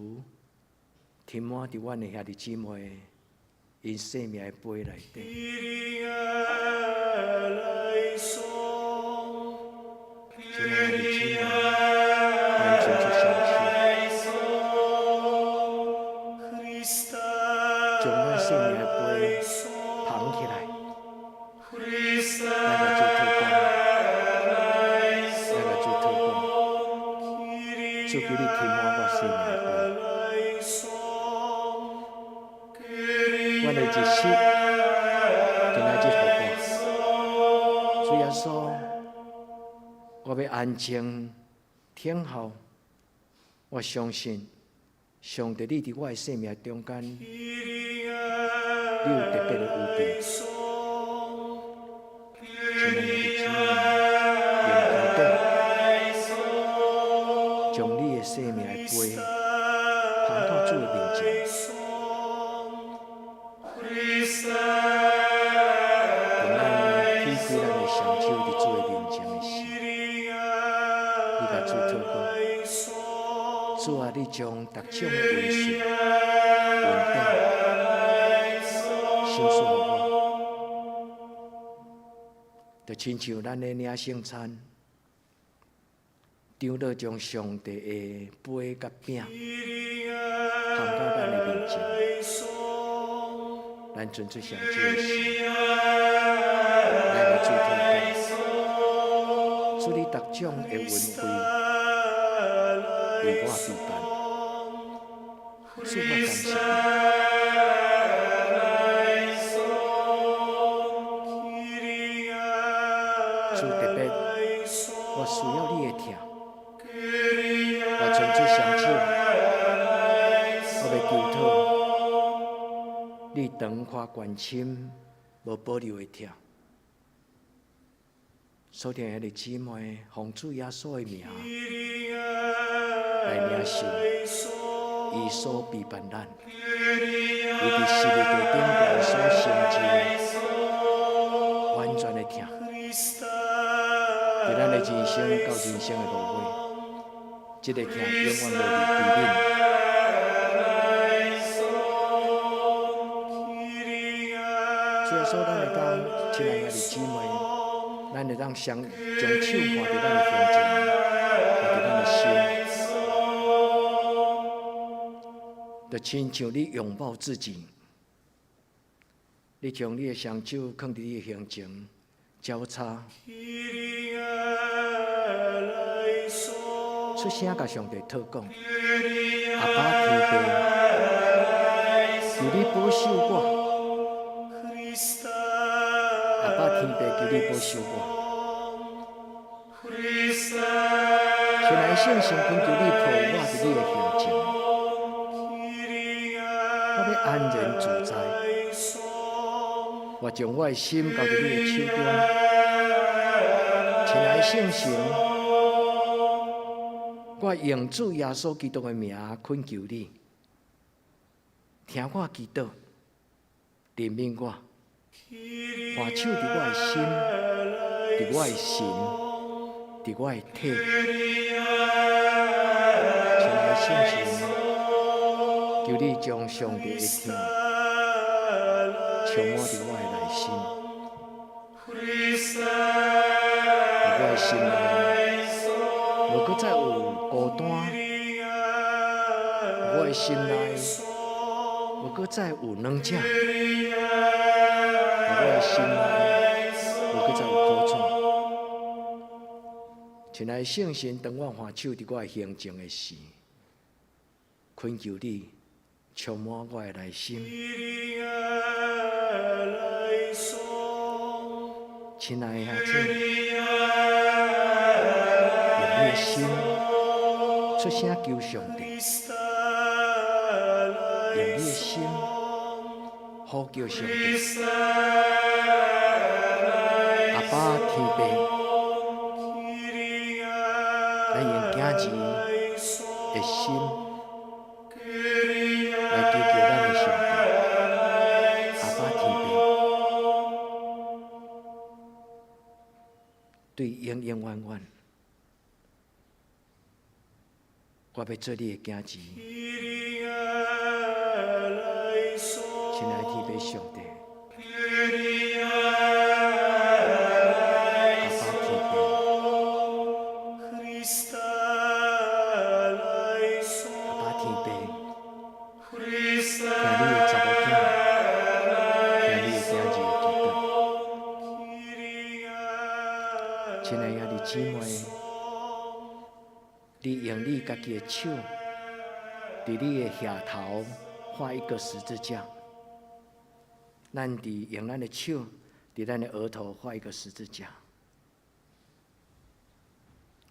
添滿佇阮的兄弟姊妹𪜶生命的杯內底。親愛的姊妹，咱伸出雙手，將咱生命的杯捧起來，咱來做禱告，咱來做禱告。主求你添滿我生命的杯，阮的日式今仔日予我，主耶穌，我欲安靜等候，我相信上帝，你佇我的生命中間，你有特別的預備。親愛的姊妹，用祈禱將你的生命的杯捧到主的面前。當咱起開咱的雙手佇主的面前的時，你共主禱告，主啊，你將逐種的恩賜、恩典賞賜予我，就親像咱咧領聖餐，長老將上帝的杯佮餅捧到咱的面前，咱伸出雙手的時，咱來主禱告，主你逐種的恩惠為我預辦，主我感謝你。主特別，我需要你的疼，我伸出雙手，我欲求討你長闊寬深無保留的疼。所聽兄弟姊妹，奉主耶穌的名來領受，伊所備辦咱，伊佇十字架頂懸所成就完全的疼，佇咱的人生到人生的落尾，這个疼永遠無離開恁。主耶穌，咱會當親愛兄弟姊妹，咱會當相將手放佇咱的胸前，放佇咱的心。就親像你擁抱自己，你將你的雙手囥佇你的胸前交叉，出聲共上帝禱講：阿爸天父，求你保守我。阿爸天父，求你保守我。親愛的聖神，懇求你抱我佇你的胸前，我欲安然自在。我將我的心交佇你的手中，親愛的聖神，我用主耶穌基督的名懇求你，聽我祈禱，憐憫我，按手佇我的心，佇我的神，佇我的體。親愛的聖神，求你將上帝的疼充滿佇我的內心，佇我的心內，無閣再有孤單；我的心內，無閣再有軟弱；我的心內，無閣再有苦楚。親愛的聖神，當我按手佇我的胸前的時，懇求你充滿我的內心。親愛的兄姊，用你的心出聲求上帝，用你的心呼叫上帝。阿爸天父，咱用囝兒的心來求求咱的上帝。阿爸天父，對永永遠遠，我欲做你的囝兒。親愛的天父上帝，阿爸天父，阿爸天父，聽你的查某囝，聽你的囝兒的祈禱。親愛的兄弟姊妹，你用你家己的手，佇你的額頭畫一個十字架。咱佇用咱的手，佇咱的額頭畫一個十字架，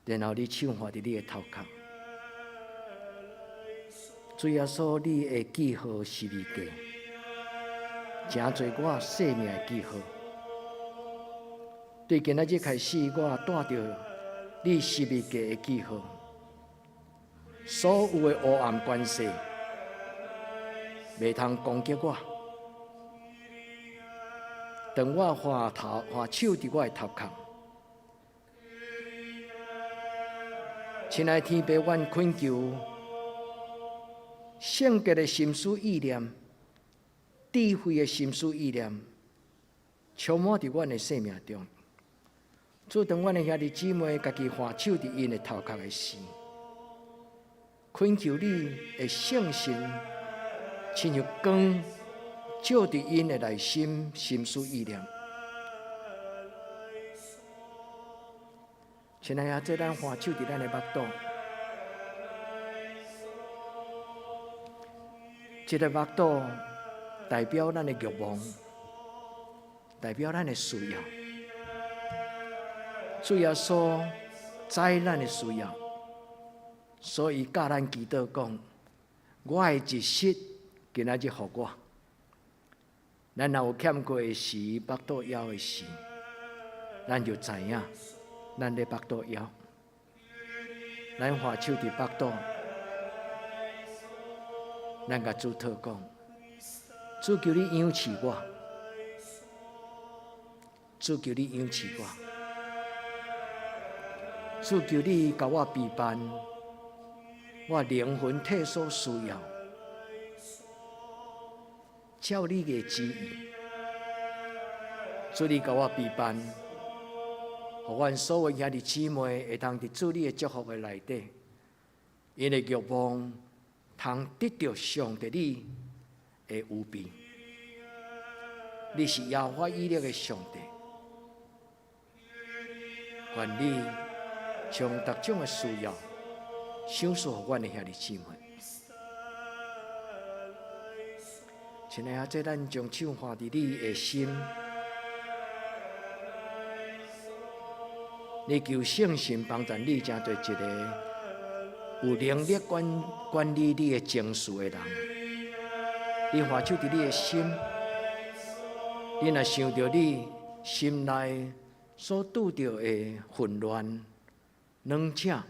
然後你手畫佇你的頭殼。主耶穌，你的記號十字架，成做我生命的記號。對今仔日開始，我帶著你十字架的記號，所有的黑暗權勢，袂通攻擊我。當我按手佇我的頭殼，親愛的天父，阮懇求聖潔的心思意念、智慧的心思意念，充滿佇阮的生命中。主，當阮的兄弟姊妹家己按手佇𪜶的頭殼的時，懇求你的聖神，親像光照佇𪜶的內心、心思意念。親愛的，這咱按手佇咱的腹肚，這个腹肚代表咱的欲望，代表咱的需要。主耶穌知咱的需要，所以教咱祈禱講：我的一食今仔日予我。咱若有欠過的時，腹肚枵的時，咱就知影，咱咧腹肚枵。咱按手佇腹肚，咱共主禱講：主求你養飼我，主求你養飼我，主求你共我備辦，我靈魂體所需要。照你的旨意，主你共我備辦，予阮所有兄弟姊妹會當佇主你的祝福的內底，𪜶的欲望通得著上帝你的預備。你是耶和華以勒的上帝，願你將逐種的需要賞賜予阮的兄弟姊妹。親愛的，這咱將手放佇你的心，你求聖神幫助你，成做一个有能力管管理你的情緒的人。你放手佇你的心，你若想著你心內所拄著的混亂、軟弱，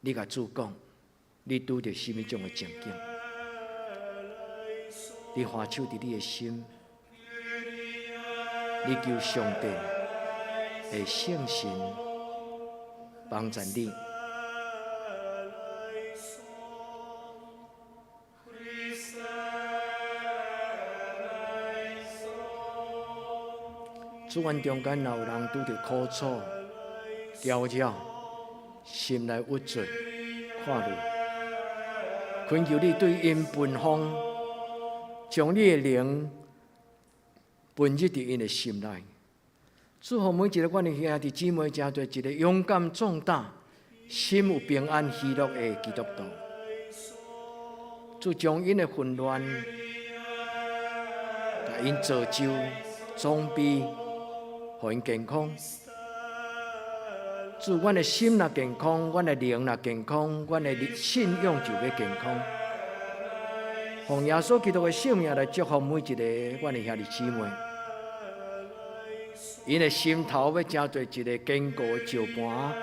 你共主講，你拄著啥物種的情景？你放手佇你的心，你求上帝的聖神幫助你。主，阮中間若有人拄著苦楚、攪擾、心內鬱卒、看慮，懇求你對𪜶分風，將你的靈分入佇𪜶的心內。祝福每一个阮的兄弟姊妹，成做一个勇敢壯膽、心有平安喜樂的基督徒。主將𪜶的混亂，共𪜶造就、裝備，予𪜶健康。主，阮的心若健康，阮的靈若健康，阮的信仰就欲健康。奉耶穌基督的聖名來祝福每一个阮的兄弟姊妹，𪜶的心頭欲成做一个堅固的石盤，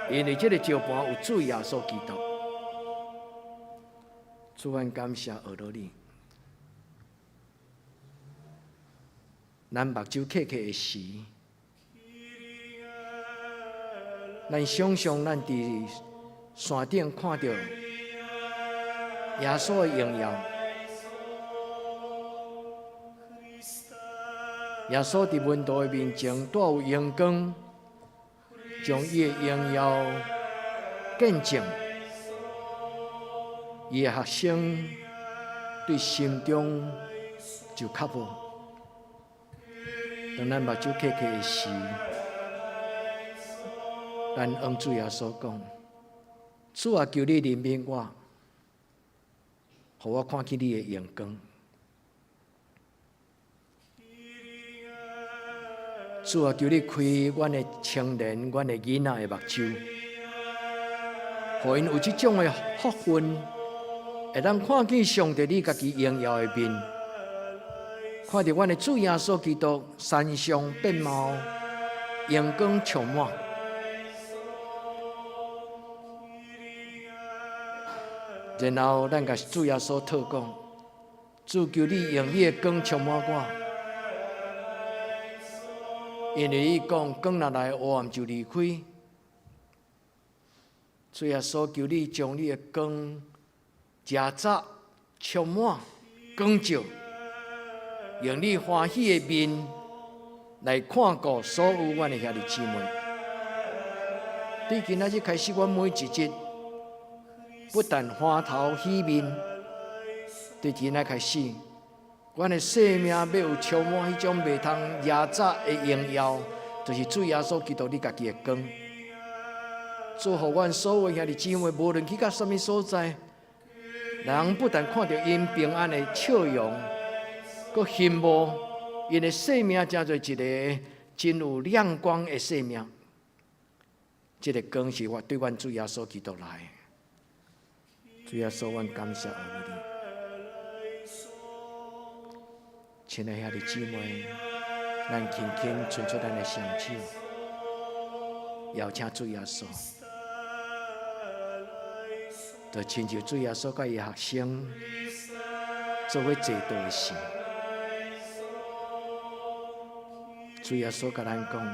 因為這个石盤有主耶穌基督。主，阮感謝阿羅你。咱目睭瞌瞌的時，咱想像咱佇山頂看著耶穌的榮耀，耶穌佇門徒的面前帶有榮光，將伊的榮耀見證，伊的學生對心中就較無。當咱目睭瞌瞌的時，咱向主耶穌講：主啊，求你憐憫我，予我看見你的榮光。主啊，求你開阮的青年、阮的囡仔的目睭，予𪜶有這種的福分，會當看見上帝你家己榮耀的面，看著阮的主耶穌基督山上變貌，榮光充滿。然後咱共主耶穌禱講：主，求你用你的光充滿我，因為你講光若來，黑暗就離開。主耶穌，求你將你的光夾雜充滿光照，用你歡喜的面來看顧所有阮的兄弟姊妹。對今仔日開始，阮每一日不但歡頭喜面，對今仔開始，阮的生命欲有充滿彼種袂通壓榨的榮耀，就是主耶穌基督你家己的光。祝福阮所有兄弟姊妹，無論去到啥物所在，人不但看著𪜶平安的笑容，閣羨慕𪜶的生命，成做一个真有亮光的生命。這个光是我對阮主耶穌基督來的。主耶穌，阮感謝阿你。親愛兄弟姊妹，咱輕輕伸出咱的雙手，邀請主耶穌，就親像主耶穌佮伊學生做伙坐桌的時，主耶穌共咱講：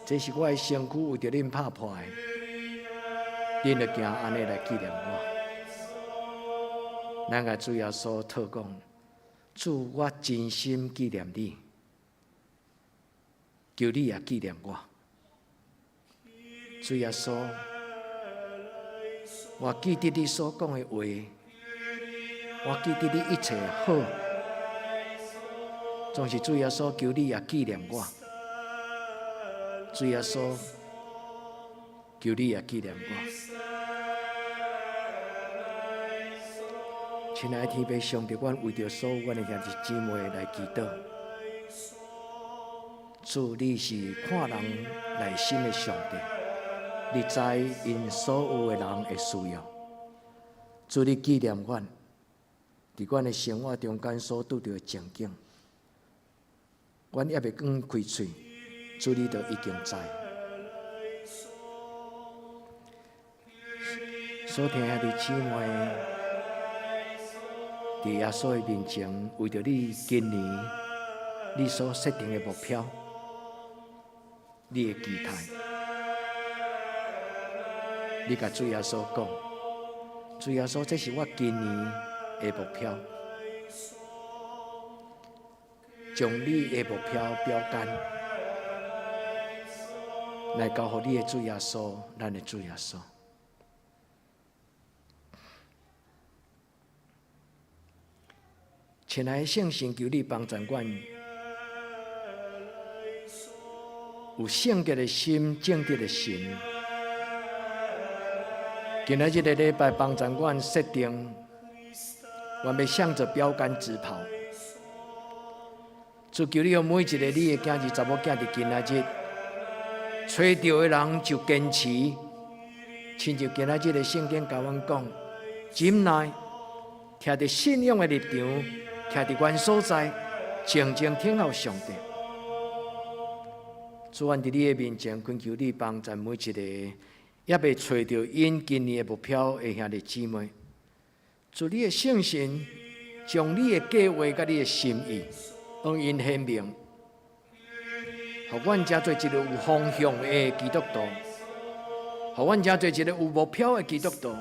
這是我的身軀，為著恁拍破的，恁著行按呢來紀念我。咱共主耶穌禱講：主，我真心紀念你，求你也紀念我。主耶穌，我記得你所講的話，我記得你一切好，總是主耶穌求你也紀念我。主耶穌求你也紀念我。親愛的天父上帝，阮為著所有阮的兄弟姊妹來祈禱。主，你是看人內心的上帝，你知𪜶所有的人的需要。主，你紀念阮，佇阮的生活中間所拄著的情景，阮猶未敢開喙，主你都已經知。所聽兄弟姊妹，佇耶穌的面前，為著你今年你所設定的目標，你的期待，你共主耶穌講，主耶穌，這是我今年的目標，將你的目標標桿來交予你的主耶穌，咱的主耶穌。親愛的聖神，求你幫助阮，有聖潔的心、正直的心。今仔這個禮拜幫助阮設定，阮欲向著標桿直跑。主求你予每一個你的囝兒、查某囝佇今仔日，揣著的人就堅持。親像今仔日的聖經共阮講，忍耐，徛佇信仰的立場，徛佇原所在，靜靜等候上帝。主，阮佇你的面前，懇求你幫助每一個猶未揣著𪜶今年的目標的兄弟姊妹。主，你的聖神將你的計劃佮你的心意，予𪜶顯明，予阮成做一个有方向的基督徒，予阮成做一个有目標的基督徒，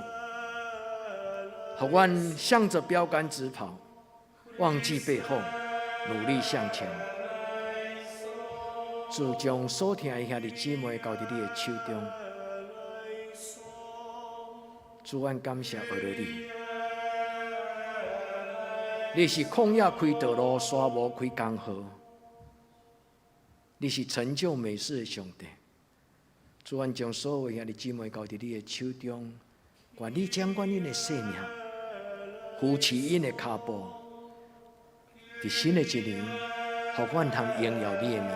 予阮向著標桿直跑，忘記背後，努力向前。主將所疼的兄弟姊妹交佇你的手中。主，阮感謝阿羅你，你是曠野開道路，沙漠開江河，你是成就美事的上帝。主，阮將所有兄弟姊妹交佇你的手中，願你掌管𪜶的性命，扶持𪜶的跤步，佇新的一年，予阮通榮耀你的名。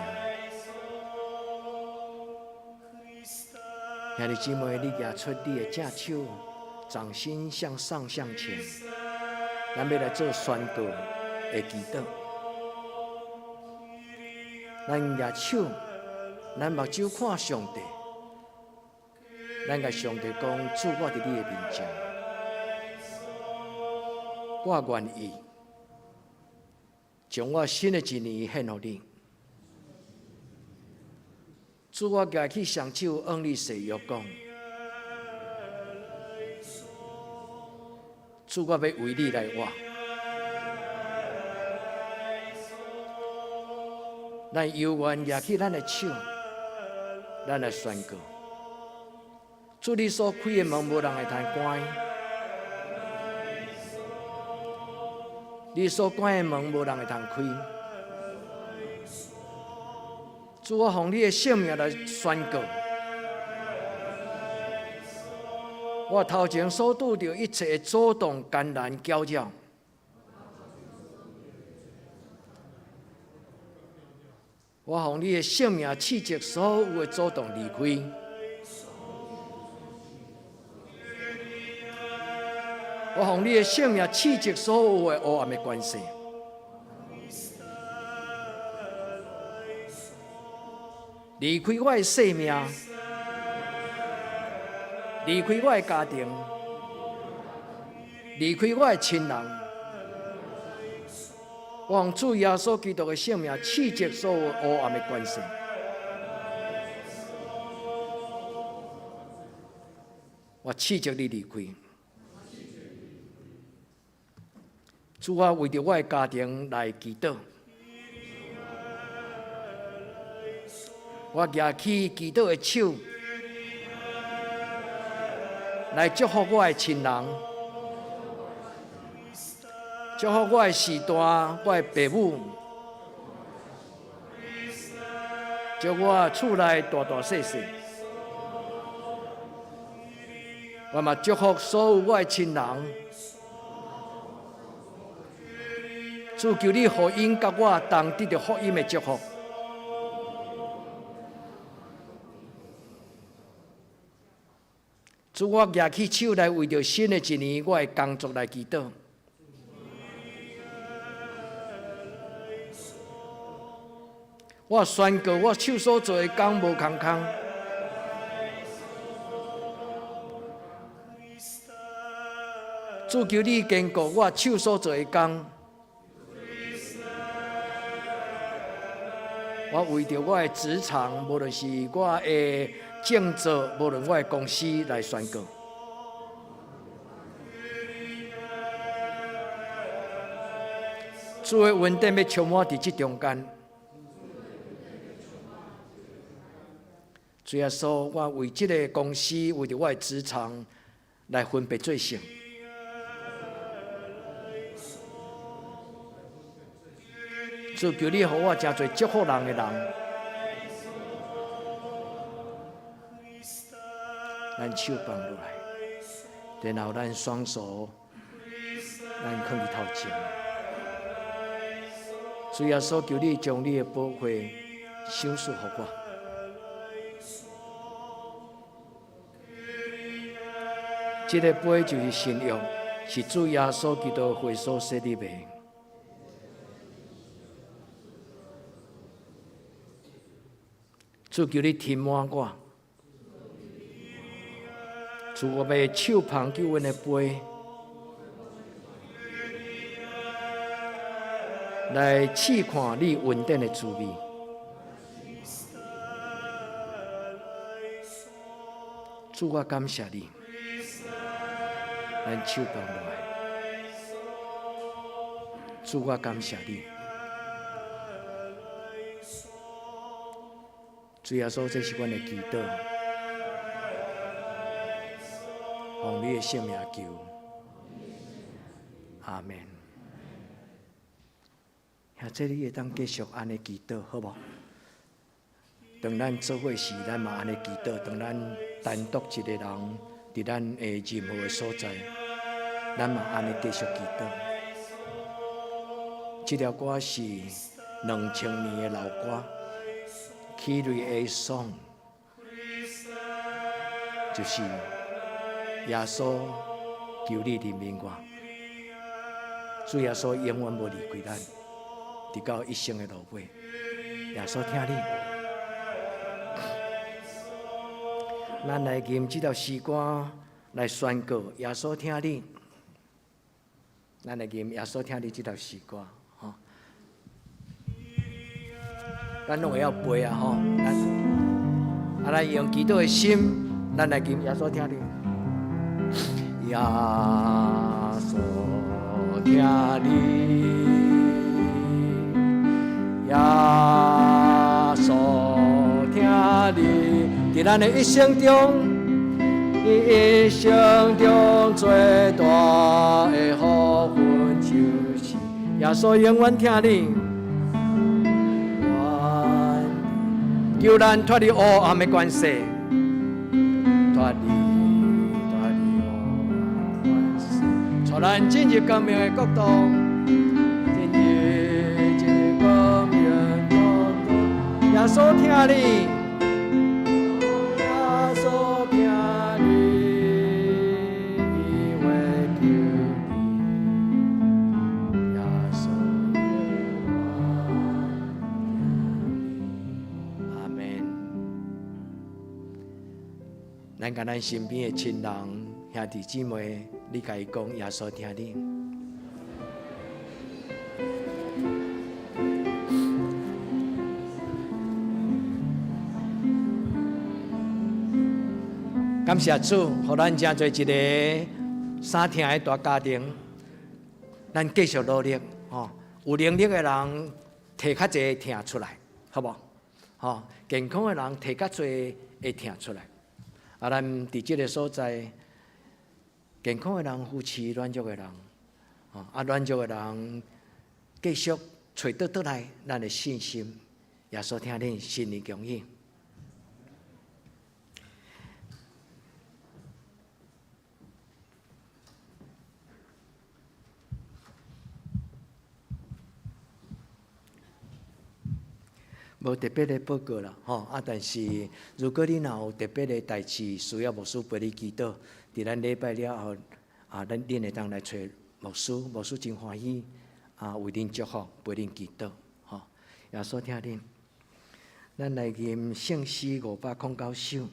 兄弟姊妹，你舉出你的正手，掌心向上向前，咱欲來做宣告的祈禱。咱舉手，咱目睭看上帝，咱共上帝講：主，我佇你的面前，我願意將我新的一年獻予你。主，我舉起雙手，向你誓約講：主，我欲為你來活。咱猶原舉起咱的手，咱來宣告：主，你所開的門，無人會通關；你所關的門，無人會通開。主，我奉你的聖名來宣告：我頭前所拄著一切的阻擋、艱難、攪擾，我奉你的聖名斥責所有的阻擋離開。我奉你的聖名斥責所有的黑暗的權勢，離開我的生命，離開我的家庭，離開我的親人。我奉主耶穌基督的聖名斥責所有黑暗的權勢。我斥責你離開。主啊，為著我的家庭來祈禱。我舉起祈禱的手，來祝福我的親人，祝福我的序大，我的爸母，祝我厝內大大細細。我嘛祝福所有我的親人。主求你予𪜶佮我同得著福音的祝福。主，我舉起手來為著新的一年，我的工作來祈禱。我宣告，我手所做的工無空空。主求你堅固我手所做的工。我為著我的職場，無論是我的工作，無論我的公司來宣告。主的恩典欲充滿佇這中間。主耶穌，我為這个公司，為著我的職場來分別做聖。主求你予我誠濟祝福人的人，咱手放落來，然後咱雙手，咱囥佇頭前。主耶穌，求你將你的寶血賞賜予我。這个杯就是新約，是主耶穌基督血所設立的。主求你填滿我，主我欲手捧救恩的杯，來試看你恩典的滋味。主，我感謝你，咱手放落來。主，我感謝你。主耶穌，這是阮的祈禱，奉你的聖名求，阿們。兄弟，你會當繼續按呢祈禱，好無？當咱做伙時，咱嘛按呢祈禱；當咱單獨一个人，佇咱的任何的所在，咱嘛按呢繼續祈禱。這條歌是2000年的老歌。Kyrie eleison，就是耶穌求你憐憫我，主耶穌永遠無離開咱，直到一生的落尾。耶穌疼你，咱來吟這條詩歌來宣告耶穌疼你。咱來吟耶穌疼你這條詩歌。咱攏會曉背啊吼，咱啊來用祈禱的心，咱來吟耶穌疼你。耶穌疼你，耶穌疼你，佇咱的一生中，一生中最大的福分就是耶穌永遠疼你。求咱脫離黑暗的權勢，脫離脫離黑暗權勢，帶咱進入光明的國度，進入進入光明國度。耶穌疼你，耶穌疼你，伊會救你，耶穌永遠疼你。阿們。咱共咱身邊的親人、兄弟姊妹，你共伊講，耶穌疼你。感謝主，予咱成做一個三疼的大家庭。咱繼續努力，吼，有能力的人提較濟疼出來，好無？吼，健康的人提較濟會疼出來。啊，咱佇這个所在，健康的人扶持軟弱的人，啊，軟弱的人繼續揣倒轉來咱的信心。耶穌疼恁，新年恭喜。無特別的報告啦，吼啊！但是如果你若有特別的代誌需要牧師陪你祈禱，佇咱禮拜了後，啊，咱恁會當來揣牧師，牧師真歡喜啊，為恁祝福，陪恁祈禱，吼。耶穌疼恁，咱來吟聖詩509首。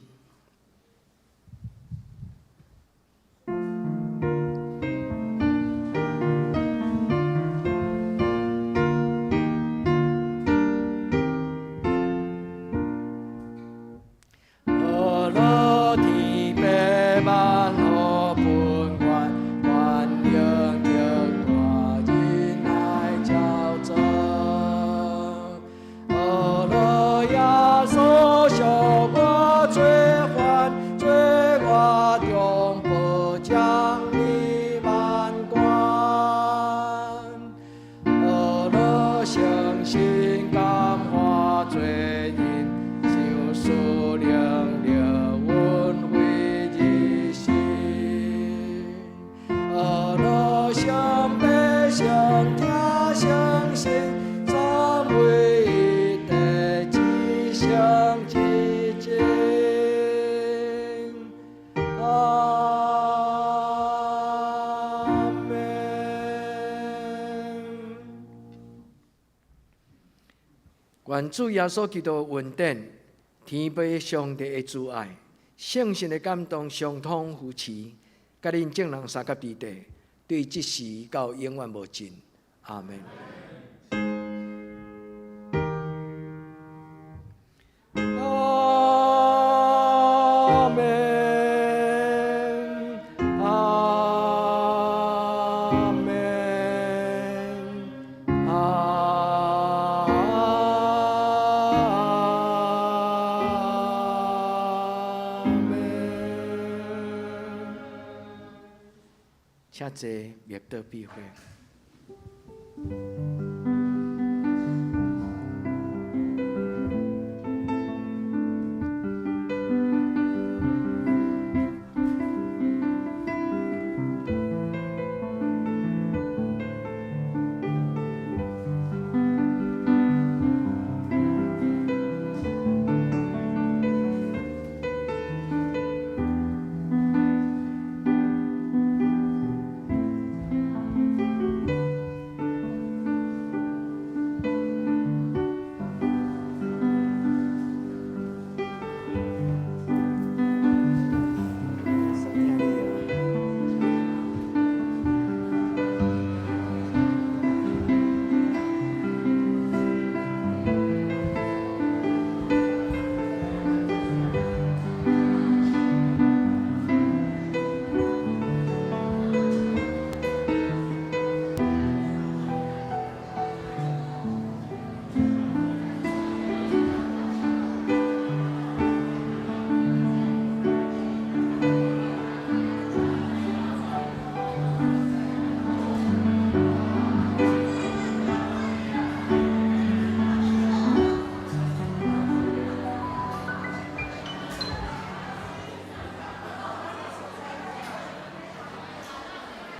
願主耶穌基督的恩典，天父上帝的慈愛，聖神的感動，相通扶持，佮恁眾人相佮佇底，對這時到永遠無盡。阿們。阿們，阿們，阿們。請坐，滅禱閉會。